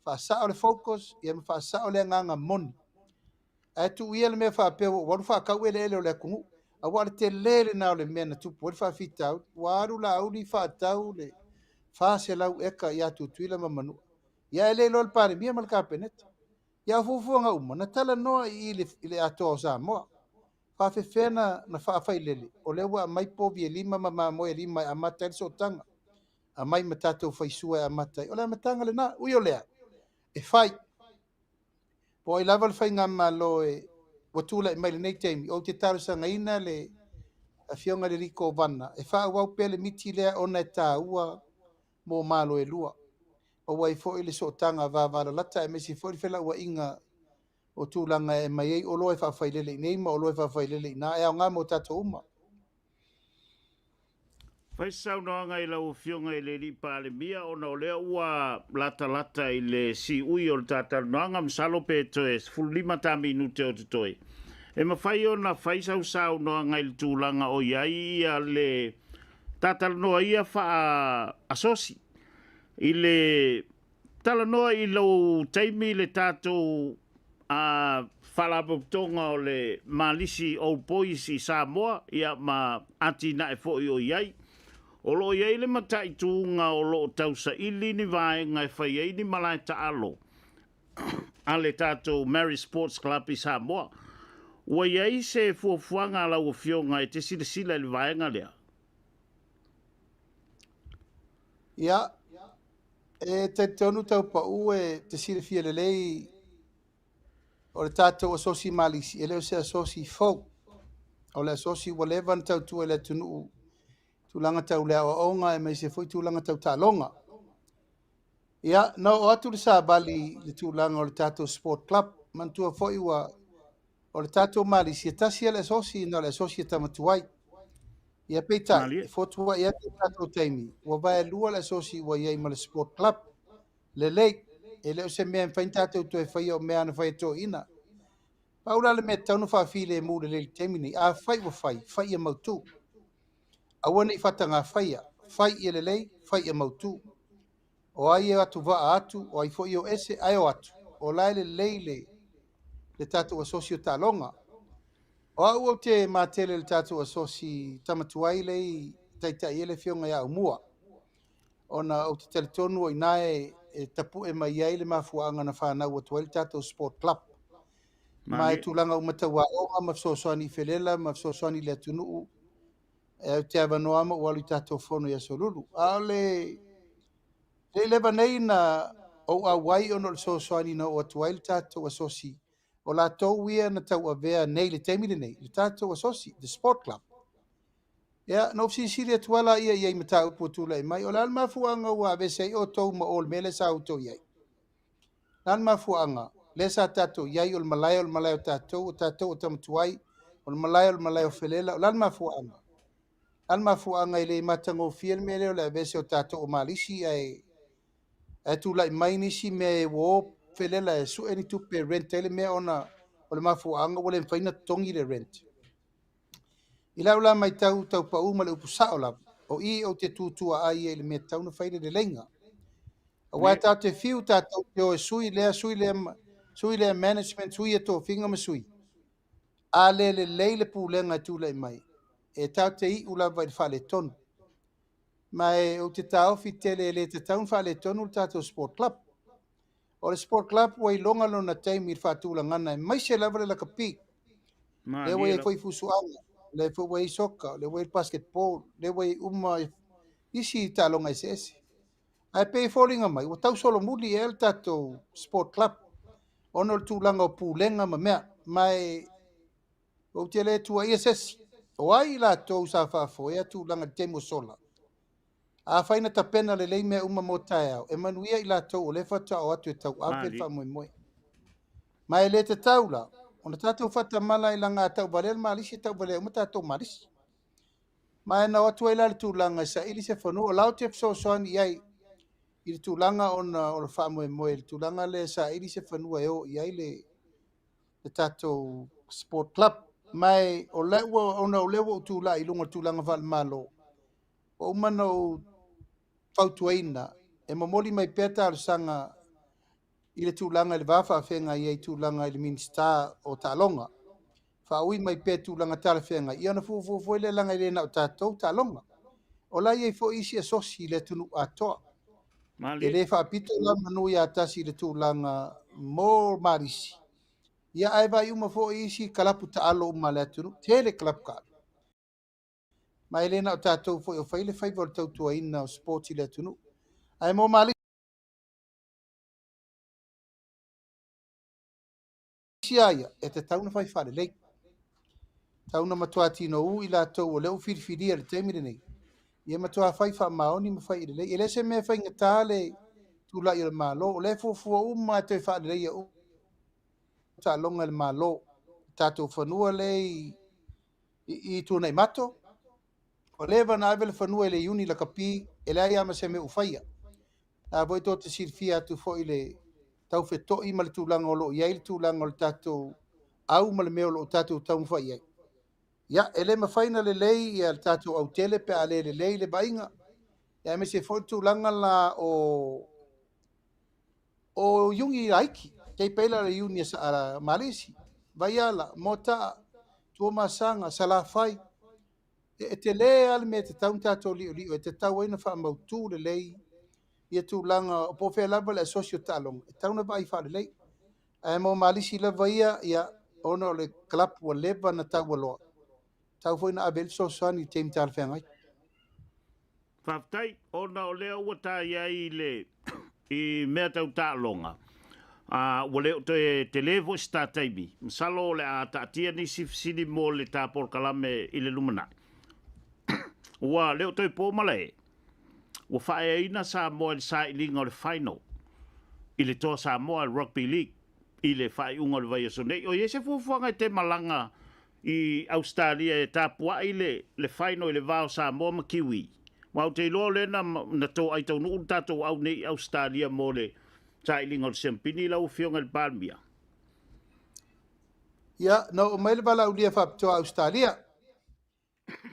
faasao le focus, ia ma faasao le agaga moni. Ae tuu ia le mea faapea ua ou alu faatau eleele o le atunuu. Aua o le tele lena o le mea na tupu ai le faafitauli. Ua alu Laauli faatau le 400 eka ia Tutuila ma Manua. Ia e le iloa e le Palemia ma le Kapeneta. Ia o fuafuaga uma, na talanoa i i i le Atoa o Samoa. Faafefea na faafailele, o lea ua aumai povi e 5 ma mamoe e 5 e amata ai le sootaga. Aumai ma tatou faisua e amata ai. O le amataga lena. Ui o lea, e fai. Po o ai lava le faigamalo e ua tulai mai lenei taimi, ou te talosagaina le Afioga i le alii Kovana e faaauau pea le miti lea ona e taua mo Malo e lua. Maua ai foi le sootaga vavalalata aemaise foi le felauaiga o tulaga e aumai ai oloa e faafailele i inei ma oloa e faafailele i ina, e aoga mo tatou uma. Fai se saunoaga i lau Afioga i le Alii Palemia ona o lea ua latalata i le siui o le ta talanoaga, masalo pe toe 15 ta minute o totoe. E mafai ona fai sau saunoaga i le tulaga o i ai ia le ta talanoa ia faa-asosi i le talanoa i lou taimi i le tatou Faalapotopotoga o le Malisi Old Boys i Samoa, ia ma atinae foi o i ai. O lo o i ai le mataituga o lo o tausaili ni vaega e fai ai ni malae taalo a le tatou Maris Sports Club i Samoa. Ua i ai se fuafuaga a lau Afioga e te silasila i le vaega lea? Ia, e talitonu Taupau e te silafia lelei o le tatou asosi Malisi, e le o se asosi fou. O le asosi ua leva ona tautua i le atunuu, tulaga tau le aoaoga aemaise foi tulaga tau taaloga. Ia, na oo atu le savali i le tulaga o le tatou sport club. Manatua foi ua o le tatou Malisi e tasi lava le asosi, na o le asosi e tamatuai. Ia peitai, Malie. e fotuai atu le tatou taimi, ua vaelua le asosi ua i ai ma le sport club. Lelei, e le o se mea e mafai ona tatou toe faia o mea na fai e toeaiina. Pau la le mea e tatau ona faafilemu lelei i le taimi nei, afai ua fai, fai ia mautu. Aua ne i faatagafaia, fai ia lelei, fai ia mautu. O ai e o atu vaa atu, o ai foi e o ese, ae o atu, o la e lelei le tatou asosi o taaloga. O au ou te matele i le tatou asosi tamatuai lea e taitai ai le Afioga ia Aumua, ona ou te talitonu o i ina e tapue mai ai le mafuaaga na fanau atu ai le tatou sport club. Ma e Malie. tulaga uma tau aoga ma fesoasoani i felela ma fesoasoani i le atunuu, e au te avanoa ma ou alu i tatou fono i Aso Lulu. A o le le leva nei na ou auai ona o le fesoasoani na oo atu ai le tatou asosi, o latou ia na tauavea nei le taimi lenei, le tatou asosi, the sport club. Ia, na ou fesilisili atu lava ia i ai mataupu ua tulai mai, o le a le mafuaaga ua aveese ai outou ma o le mea lea sa outou i ai? O le a le mafuaaga lea sa tatou i ai, o le malae o le malae o tatou, o tatou o tamatuai, o le malae o le malae o felela, o le a le mafuaaga? O le a le mafuaaga e le matagofie le mea lea o le aveese o tatou o Malisi ae tulai mai nisi mea e ua o felela e sue ni tupe e rent ai le mea ona o le mafuaaga ua le mafai ona totogi le rent. I lau la matau Taupau ma le upu sao lava, o i ou te tutua ai i le mea e tatau ona fai le leleiga. Aua e tatou te fiu tatou te o e sui lea, sui lea, sui lea management, sui ia tofiga ma sui. A le lelei le pulega e tulai mai, e tatou te iu lava i le faaletonu. Ma e ou te taofi tele e le tatau ona faaletonu le tatou sport club. O le sport club ua iloga lona taimi i le faatulagaga aemaise lava le lakapi. Lea ua i ai foi fusuaga, lea foi ua i ai soka, lea ua i ai basketball, lea ua i ai uma isi taaloga eseese. Ae pei e foliga mai ua tau solomuli ea le tatou sport club ona o le tulaga o pulega ma mea. Ma e ou te le tuuaia se isi. O ai i latou sa faafoea tulaga i le taimi ua sola? Afai na tapena lelei mea uma mo taeao, e manuia i latou o lea faatoa o atu e tauave le faamoemoe. Ma e le tatau la ona tatou faatamala ai laga a tauvalea le malisi e tauvalea uma tatou malisi. Ma e na o atu ai la le tulaga e saili se fanua. O la ou te fesoasoani i ai i le tulaga ona o le faamoemoe, le tulaga lea e saili se fanua e o i ai le tatou sport club. Ma e o lea ua, ona o lea ua ou tulai i luga o le tulaga faale-Malo, ua uma ona ou fautuaina e momoli mai pea talosaga i le tulaga i le va faafeagai ai i tulaga i le Minisita o Taaloga. Faaui mai pea tulaga talafeagai, ia ona fuafua foi lea leaga e le na o tatou taaloga. O la e i ai foi isi asosi i le atunuu atoa. E le faapito la manu ia tasi i le tulaga mo malisi, ia ae vaai uma foi isi kalapu taalo uma a le atunuu, tele kalapu taalo. Ma e le na o tatou foi o fai le faiva o le tautuaina o sports i le atunuu. Ae mo malisi lava ia, e tatau ona fai faalelei. Tatau ona matua tinou i latou o lea ua filifilia i le taimi lenei, ia matua fai faamaoni ma fai lelei. E le se mea faigata le tulai o le Malo, o lea e fuafua uma e toe faaleleia uma taaloga i le Malo. Tatou fanua lea i Tuanaimato, ua leva ona ave le fanua i le Iuni Lakapi, e leai lava ma se mea ua faia. La foi tou te silafia atu foi le taufetoi ma le tulaga o lo o i ai le tulaga o le tatou au ma le mea o lo o tatou taumafai i ai. Ia, e le mafai ona lelei ia le tatou autele pe a le lelei le vaaiga. Ia, aemaise foi le tulaga la o iuni laiti, tai pei la o le iuni a Malisi, Vaiala, Moataa, Tuamasaga, Salafai. E tele lava le mea e tatau ona tatou liolio, e tatau ai ona faamautu lelei ia tulaga po o fea lava le asosi o taaloga, e tatau ona vaai faalelei. Ae mo malisi lava ia, ia ona o le club ua leva ona taualoa, tatau foi ona ave i ai le fesoasoani i le taimi talafeagai. Faafetai, ona o lea ua ta i ai le i mea tau taaloga, ua le o toe tele foi se ta taimi. Masalo o le a taatia nisi fesili mo le ta polokalame i le lumanai. Ua le o toe po malae, ua faaeaina Samoa i le sailiga o le final i le Toa Samoa Rugby League i le faaiuga o le vaiaso nei. O i ai se fuafuaga e te malaga i Australia e tapuai le final i le va o Samoa ma Kiwi? Aua ou te iloa o lea na toai taunuu le tatou au nei i Australia mo le sailiga o le siampini lau Afioga i le Palemia. Ia, na oo mai le valaaulia faapitoa Australia.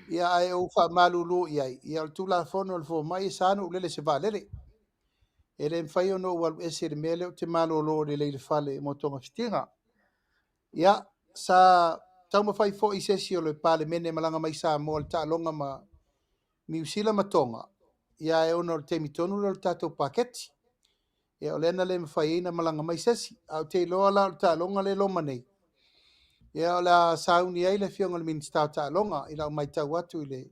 Ia, ae ou faamalulu i ai. Ia, o le Tulafono o le fomai e sa ona ou lele i se vaalele. E le mafai ona ou alu ese i le mea lea ou te malolo lelei i le fale mo togafitiga. Ia, sa taumafai foi se isi o le Palemene malaga mai Samoa le taaloga ma Niu Sila ma Toga, ia ae ona o le taimi tonu lea o le tatou paketi. Ia, o lea na le mafai ai ona malaga mai se isi. Ae ou te iloa la o le taaloga lea e loma nei, ia o le a sauni ai le Afioga i le Minisita o Taaloga i lau matau atu i le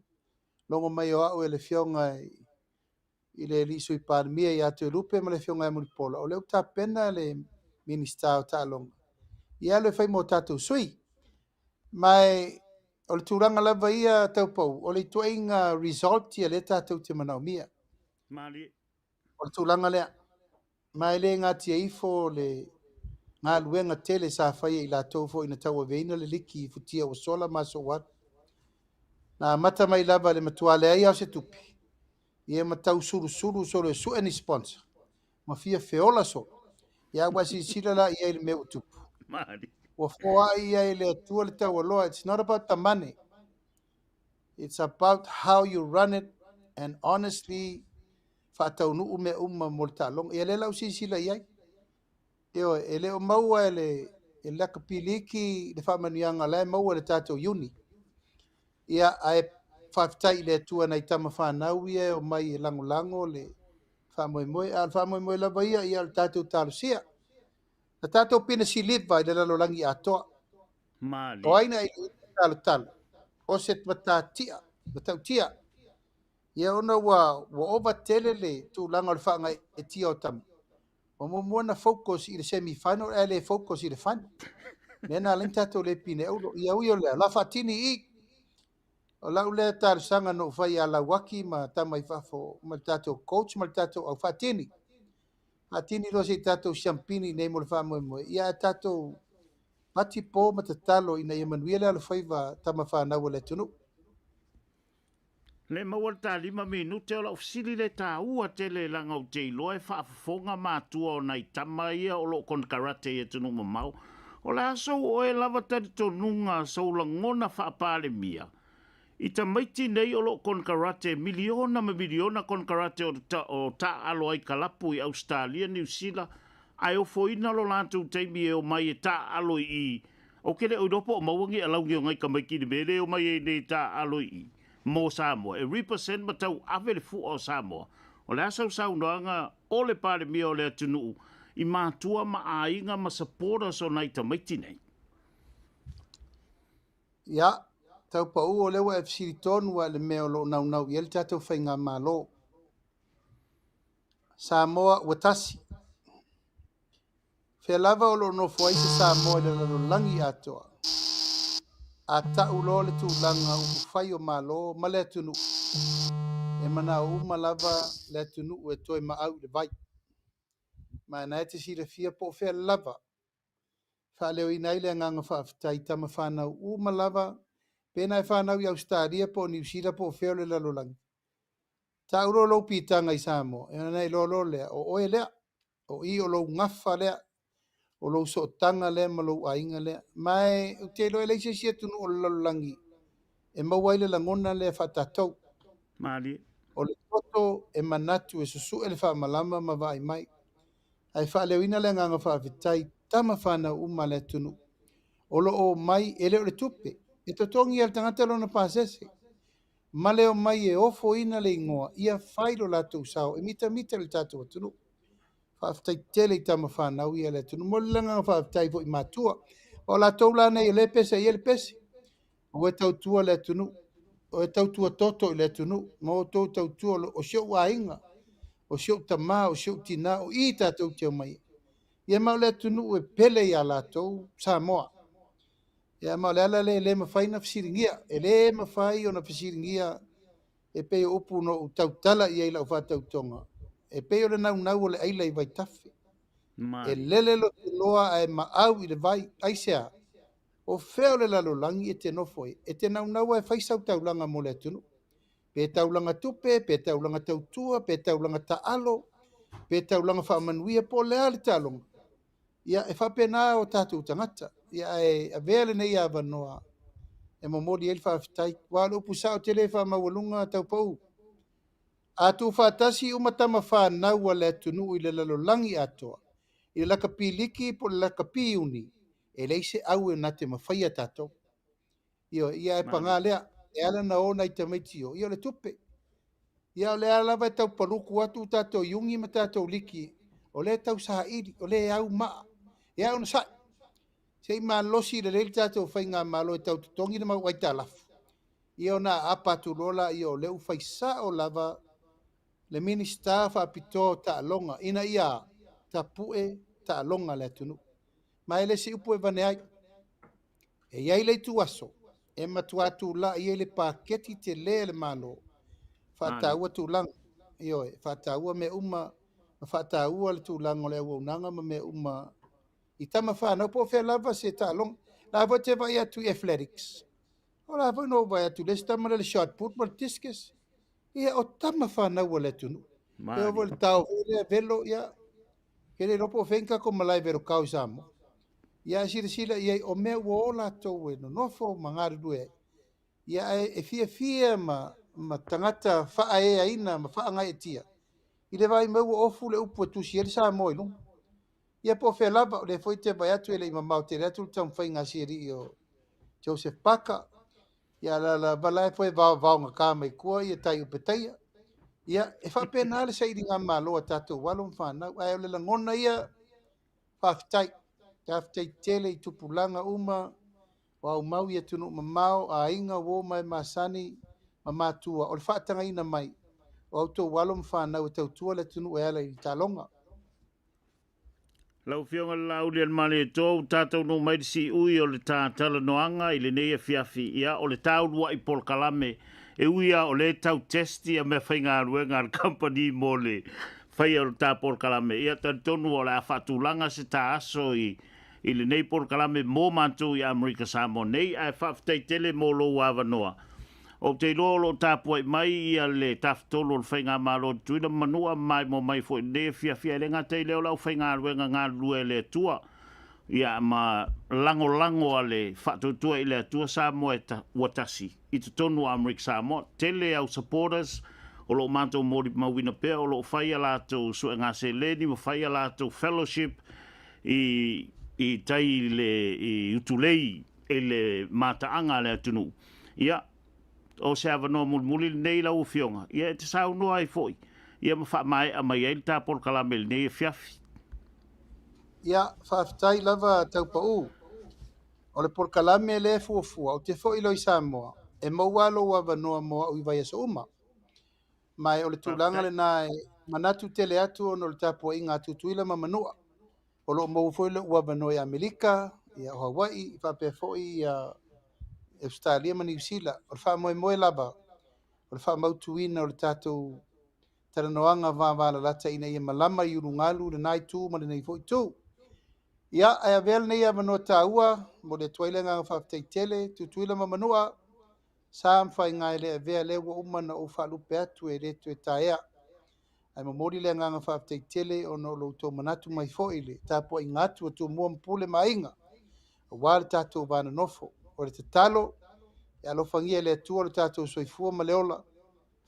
logo mai o au e le Afioga i le alii Sui Palemia ia Toelupe ma le Afioga ia Mulipola, o lea ua tapena le Minisita o Taaloga ia alu e fai mo tatou sui. Ma o le tulaga lava ia taupou, o le ituaiga result ia lea tatou te manaomia. Malie. O le tulaga lea. Ma e le gatia ifo le galuega tele sa faia i latou foi na tauaveina le liki i futia ua sola ma aso ua alu. Na amata mai lava i le matua leai lava o se tupe, ia ma tau sulusulu solo e sue ni sponsor, ma fia feola solo. Ia ua silasila la i ai i le mea ua tupu. Malie. Ua foai ia e le Atua le taualoa. It's not about the money. It's about how you run it and honestly. faataunuu mea uma mo le taaloga. Ia lea la ua silasila i ai. Ioe, e le o maua e le e le lakapi liki le faamanuiaga la e maua e le tatou iuni. Ia, ae faafetai i le Atua nai tama fanau ia e omai e lagolago le faamoemoe. A o le faamoemoe lava ia, ia o le tatou talosia. Na tatou pine siliva i le lalolagi atoa. O Malie. ai na talotalo? O se matatia, matautia. Ia ona ua ova tele le tulaga o le faagaeetia o tama. Ua muamua na focus i le semi final ae le focus i le final. Lea na ala ai tatou le pine auro. Ia ui o lea, la faatini i. O lau lea talosaga na ou fai ia Lauaki ma tama i fafo ma le tatou coach ma le tatou au faatini. Faatini loa se i tatou siampini nei mo le faamoemoe. Ia ae tatou pati po ma tatalo ina ia manuia le alofaiva tama fanau a le atunuu. Le maua le ta 5 minute o lau fesili le taua tele leaga ou te iloa e faafofoga matua o nai tama ia o loo konekarate i atunuu mamao. O le a sou oe lava talitonuga sou lagona faapalemia i tamaiti nei o loo konekarate miliona ma miliona konekarate o taaalo ai kalapu i Ausetalia, Niu Sila, ae ofoina lo latou taimi e omai e taaalo i o ke le o iloa po o maua ni alauni o nai tamaiti i le mea le omai ai nei taaalo i mo Samoa e represent ma tau ave le fua o Samoa. O le a sau saunoaga o le Palemia o le atunuu i matua ma aiga ma supporters o nai tamaiti nei? Ia, tau pau o lea ua e fesili tonu lava i le mea o lo o naunau i ai le tatou faigamalo. Samoa ua tasi. Fea lava o lo o nofo ai se Samoa i le lalolagi atoa. A tau loa le tulaga upufai o Malo ma le atunuu, e manao uma lava le atunuu e toe maau i le vai. Ma na e te silafia po o fea lava faaleoina ai le agaga faafetai i tama fanau uma lava, pe na e fanau i Ausetalia po o Niu Sila po o fea o le lalolagi. Tau loa lou piitaga i Samoa, e ona iloa loa lea, o oe lea, o i o lou gafa lea, o lou sootaga lea ma lou aiga lea. Ma e ou te iloa e leai se isi atunuu o le lalolagi e maua ai le lagona lea faatatou. Malie. O le toto e manatu e susue le faamalama ma vaai mai. Ae faaleoina le agaga faafetai tama fanau uma a le atunuu. O lo o mai e le o le tupe. E totogi e le tagata lona pasese. Ma le omai e ofoina le igoa, ia fai lo latou sao e mitamita le tatou atunuu. Faafetai tele i tama fanau ia le atunuu. Mo le agaga faafetai foi i matua. O latou la nei o lea e pese i ai le pese. Ua e tautua le atunuu. O e tautua toto i le atunuu. Ma outou tautua o si ou aiga, o si ou tamā, o si ou tinā, o i tatou te omai. Ia ma o le atunuu e pele ia latou Samoa. Ia ma o le ala lea e le mafai ona fesiligia. E le mafai ona fesiligia e pei o upu na ou tautala i ai i lau faatautoga. E pei o le naunau o le aila i vaitafe. E Malie. lele lotonoa ae maau i le vai. Aisea? O fea o le lalolagi e te nofo ai. E te naunau e fai sau taulaga mo le atunuu. Pe taulaga tupe, pe taulaga tautua, pe taulaga taalo, pe taulaga faamanuia po o le a le taaloga. Ia e faapena o tatou tagata. Ia ae avea lenei avanoa e momoli ai le faafetai. Aua o le upu sao te le faamaualuga taupou. A tuufaatasi uma tama fanau a le atunuu i le lalolagi atoa, i le lakapi liki po o le lakapi iuni, e leai se au e na te mafaia tatou. Ioe, ia e paga Malie. lea, e ala ona o nai tamaiti o, ia o le tupe. Ia o lea lava e tau paluku atu tatou iuni ma tatou liki, o lea e tau saili, o lea e au maa. Ia onosai, se i malosi lelei le tatou faigamalo e tau totogi le mau aitalafu. Ia ona aapa atu loa laia o lea ua fai sao lava le Minisita faapitoa o taaloga ina ia tapue taaloga a le atunuu. Ma e le se upu e vane ai. E i ai le ituaso e matua tulai ai le paketi telē a le Malo, Malie. faataua tulaga, ioe, faataua mea uma ma faataua le tulaga o le auaunaga ma mea uma i tama fanau po o fea lava se taaloga. La foi te vaai atu i athletics. O la foi no vaai atu le isi tama lea le shot put ma le discus. Ia o tama fanau a le atunuu. E oo foi Malie. i le tao foi lea velo, ia, ke le iloa po o fea ni tatou malae velo tao i Samoa. Ia ae silasila i ai o mea ua o latou e nonofo ma galulue ai. Ia ae e fiafia ma tagata faaeaina ma faagaeetia. I le vaai mai ua ofu le upu e tusi ai le Samoa i luga. Ia po o fea lava, o lea foi e te vaai atu e le i mamao tele atu le taumafaiga a si alii o Joseph Parker. Ia la lava la e foi vaovaogata mai tua ia tai upe taia. Ia, e faapena le sailigamalo a tatou alo ma fanau. Ae o le lagona ia, faafetai. Faafetai tele i tupulaga uma o aumau i atunuu mamao, aiga, uo ma e masani ma matua o le faatagaina mai o a outou alo ma fanau e tautua le atunuu e ala i le taaloga. Lau Afioga i le Laaulialemalietoa, ua ta taunuu mai le siui o le ta talanoaga i lenei afiafi. Ia, o le ta uluai polokalame, e ui lava o lea e tau test ia meafaigaluega a le kamupani mo le faia o le ta polokalame, ia, talitonu o le a faatulaga se ta aso i i lenei polokalame mo matou i Amerika Samoa nei, ae faafetai tele mo lou avanoa. Ou te iloa o lo o tapuai mai ia le Tafatolu o le Faigamalo o Tutuila ma Manua ma maimoa mai foi i lenei afiafi, ae le gata i lea o le aufaigaluega galulue a le Atua, ia ma lagolago a le Faatuatua i le Atua Samoa e ua tasi i totonu o Amerika Samoa. Tele au supporters o lo o matou molimauina pea o lo o fai a latou suega seleni ma fai a latou fellowship i i tai i le i Utulei i le mataaga a le atunuu. Ia, o se avanoa mulimuli lenei lau Afioga, ia e te saunoa ai foi, ia ma faamaea mai ai le ta polokalame i lenei afiafi. Ia, faafetai lava Taupau. O le polokalame lea e fuafua, ou te foi loa i Samoa, e maua lou avanoa mo au i vaiaso uma. Ma o le tulaga lena e manatu tele atu ona o le tapuaiga a Tutuila ma Manua. O lo o maua foi lou avanoa i Amerika, ia, o Hawaii, faapea foi ia Ausetalia ma Niu Sila. O le faamoemoe lava, o le faamautuina o le tatou talanoaga vavalalata ina ia malama i ulugalu lena itu ma lenei foi itu. Ia, ae avea lenei avanoa taua, momoli atu ai le agaga faafetai tele, Tutuila ma Manua, sa ma faiga e le avea lea ua uma ona ou faalupe atu e le toe taea. Ae momoli le agaga faafetai tele ona o lo outou manatu mai foi i le tapuaiga atu a Tumua ma Pule ma Aiga, aua le tatou va nonofo. O le tatalo, e alofagia e le Atua lo tatou soifua ma le ola,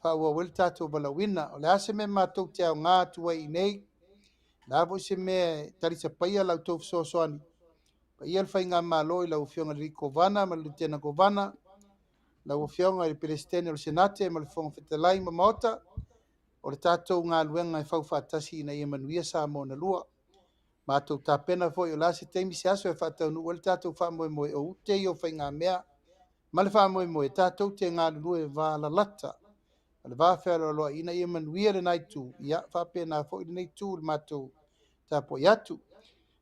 faaauau ai le tatou valaauina. O le a se mea matou te aoga atu ai i inei, o le a foi se mea e talisapaia la outou fesoasoani, paia le Faigamalo i lau Afioga i le Kovana ma le Lutena Kovana, lau Afioga i le Peresetene o le Senate ma le Fofoga Fetalai ma Maota, o le tatou galuega e fau faatasi ina ia manuia Samoa na lua. Matou tapena foi o le a se taimi se aso e faataunuu ai le tatou faamoemoe o ute ia o faigamea ma le faamoemoe tatou te galulue valalata o le va fealoaloai ina ia manuia lena itu, ia faapena foi lenei itu i le matou tapuai atu.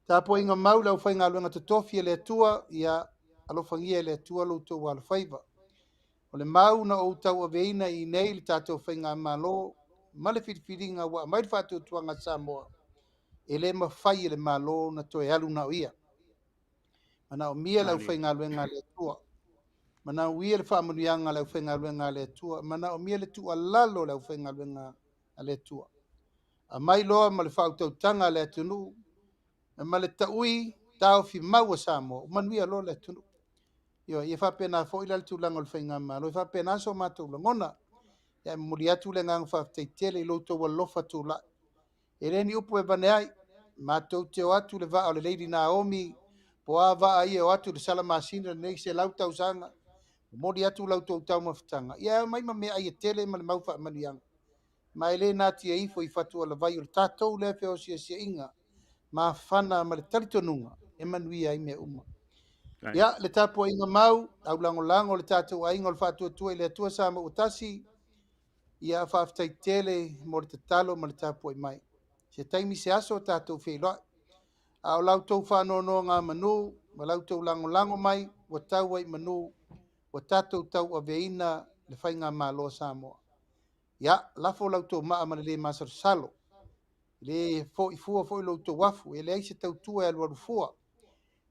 Tapuaiga mau le aufaigaluega totofi e le Atua, ia alofagia e le Atua lo outou alofaiva. O le mau na ou tauaveina i inei le tatou Faigamalo ma le filifiliga ua aumai le faatuatuaga a Samoa, e le mafai e le Malo na toe alu na o ia. Manaomia le aufaigaluega a le Atua, manaomia le faamanuiaga a le aufaigaluega a le Atua, manaomia le tuualalo a le aufaigaluega a le Atua. Aumai loa ma le faautautaga a le atunuu ma le taui taofi mau a Samoa, ua manuia loa le atunuu. Ioe, ia faapena foi la le tulaga o le Faigamalo, e faapena so matou lagona. Ia, e momoli atu le agaga faafetai tele i lo outou alofa tulai. E le ni upu e avane ai, matou te o atu i le vaa o le Lady Naomi, po o a vaa ia e o atu i le sala masina lenei 100 tausaga, momoli atu la outou taumafataga, ia e aumai ma meaai e tele ma le mau faamanuiaga. Ma e le natia ifo i fatualavai o le tatou lea feosiasiaiga mafana ma le talitonuga e manuia ai mea uma. Ia, le tapuaiga mau, au lagolago o le tatou aiga o le Faatuatua i le Atua Samoa ua tasi, ia faafetai tele mo le tatalo ma le tapuai mai. Se taimi se aso tatou feiloai. A o la outou faanonogamanu ma la outou lagolago mai ua tau ai i manu ua tatou tauaveina le Faigamalo a Samoa. Ia, lafo la outou maa ma le le masalosalo. E le foi fua foi lo outou afu, e leai se tautua e alualu fua,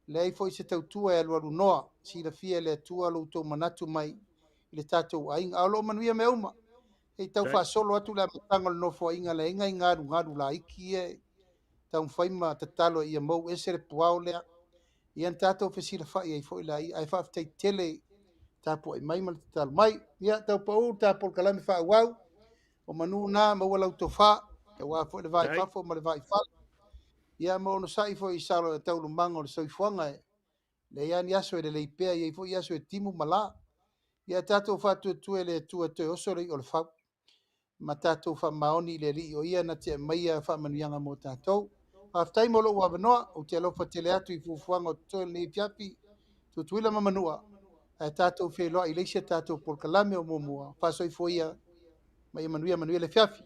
leai foi se tautua e alualu noa. Silafia e le Atua lo outou manatu mai i le tatou aiga. A o lo o manuia mea uma. E tau faasolo atu le amataga o le nofoaiga le aiga i galugalu laiti ia e taumafai ma tatalo ia mou ese le puao lea. Ia na tatou fesilafai ai foi laia, ae faafetai tele tapuai mai ma le tatalo mai. Ia, taupau le ta polokalame faaauau, o manu na maua lau tofa. Aua foi le va i fafo ma le va i fale. Ia ma onosai foi i salo i taualumaga o le soifuaga e leai lava ni aso e lelei pea, e i ai foi aso e timu ma la. Ia tatou faatuatua i le Atua e toe oso le i'a o le fau ma tatou faamaoni i le Alii o Ia na te aumaia faamanuiaga mo tatou. Faafetai mo lou avanoa, ou te alofa tele atu i fuafuaga o totoe o lenei afiafi, Tutuila ma Manua, ae tatou feiloai i le isi a tatou polokalame o muamua. Faasoifua ia ma ia manuia, manuia le afiafi.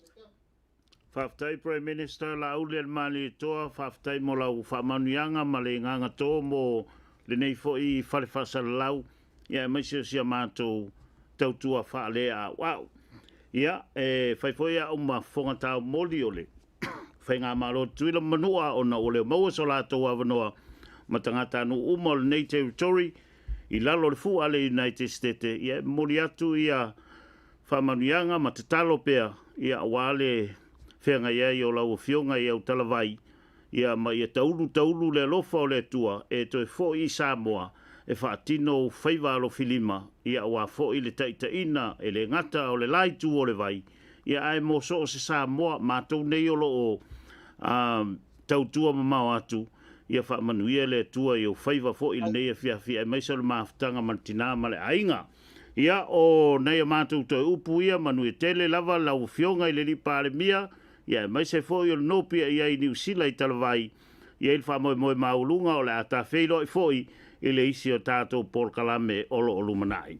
Faafetai Prime Minister Laaulialemalietoa, faafetai mo lau faamanuiaga ma le igaga to mo lenei foi fale faasalalau, ia aemaise o si a matou tautua faaleauau. Ia, e fai foi au ma fofoga taumoli o le Faigamalo Tutuila ma Manua ona ua le maua so latou avanoa ma tagatanuu uma o lenei territory i lalo o le fua a le United States. Ia, e momoli atu ia faamanuiaga ma tatalo pea, ia aua le feagai ai o lau afioga i autalavai, ia ma ia taulu taulu le alofa o le Atua e toe foi i Samoa e faatino faiva alofilima, ia aua foi le taitaiina e le gata o le la itu o le vai, ia ae mo so o se Samoa matou nei o lo o tautua mamao atu. Ia faamanuia le Atua i ou faiva foi i lenei afiafi, aemaise o le mafutaga ma le tina ma le aiga. Ia, o nai a matou toe upu ia, manuia tele lava lau afioga i le alii Palemia, ia aemaise foi o le nopiai i ai i Niu Sila i Talavai, ia i le faamoemoe maualuga o le a tafeiloai foi i le isi o tatou polokalame o lo o lumanai.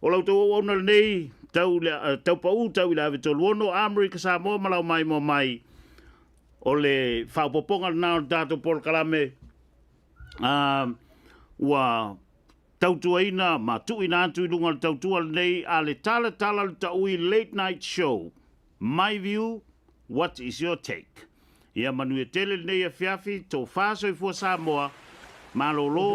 O la outou auauna lenei, tau, tau pau tau i le ave 36, Amerika Samoa ma lau maimoa mai. O le faaopoopoga lena o le tatou polokalame ua tautuaina ma tuuina atu i luga o le tautua lenei a le Talatala le Taui Late Night Show. My view, what is your take? Ia manuia tele lenei afiafi, tofa soifua Samoa, malolo.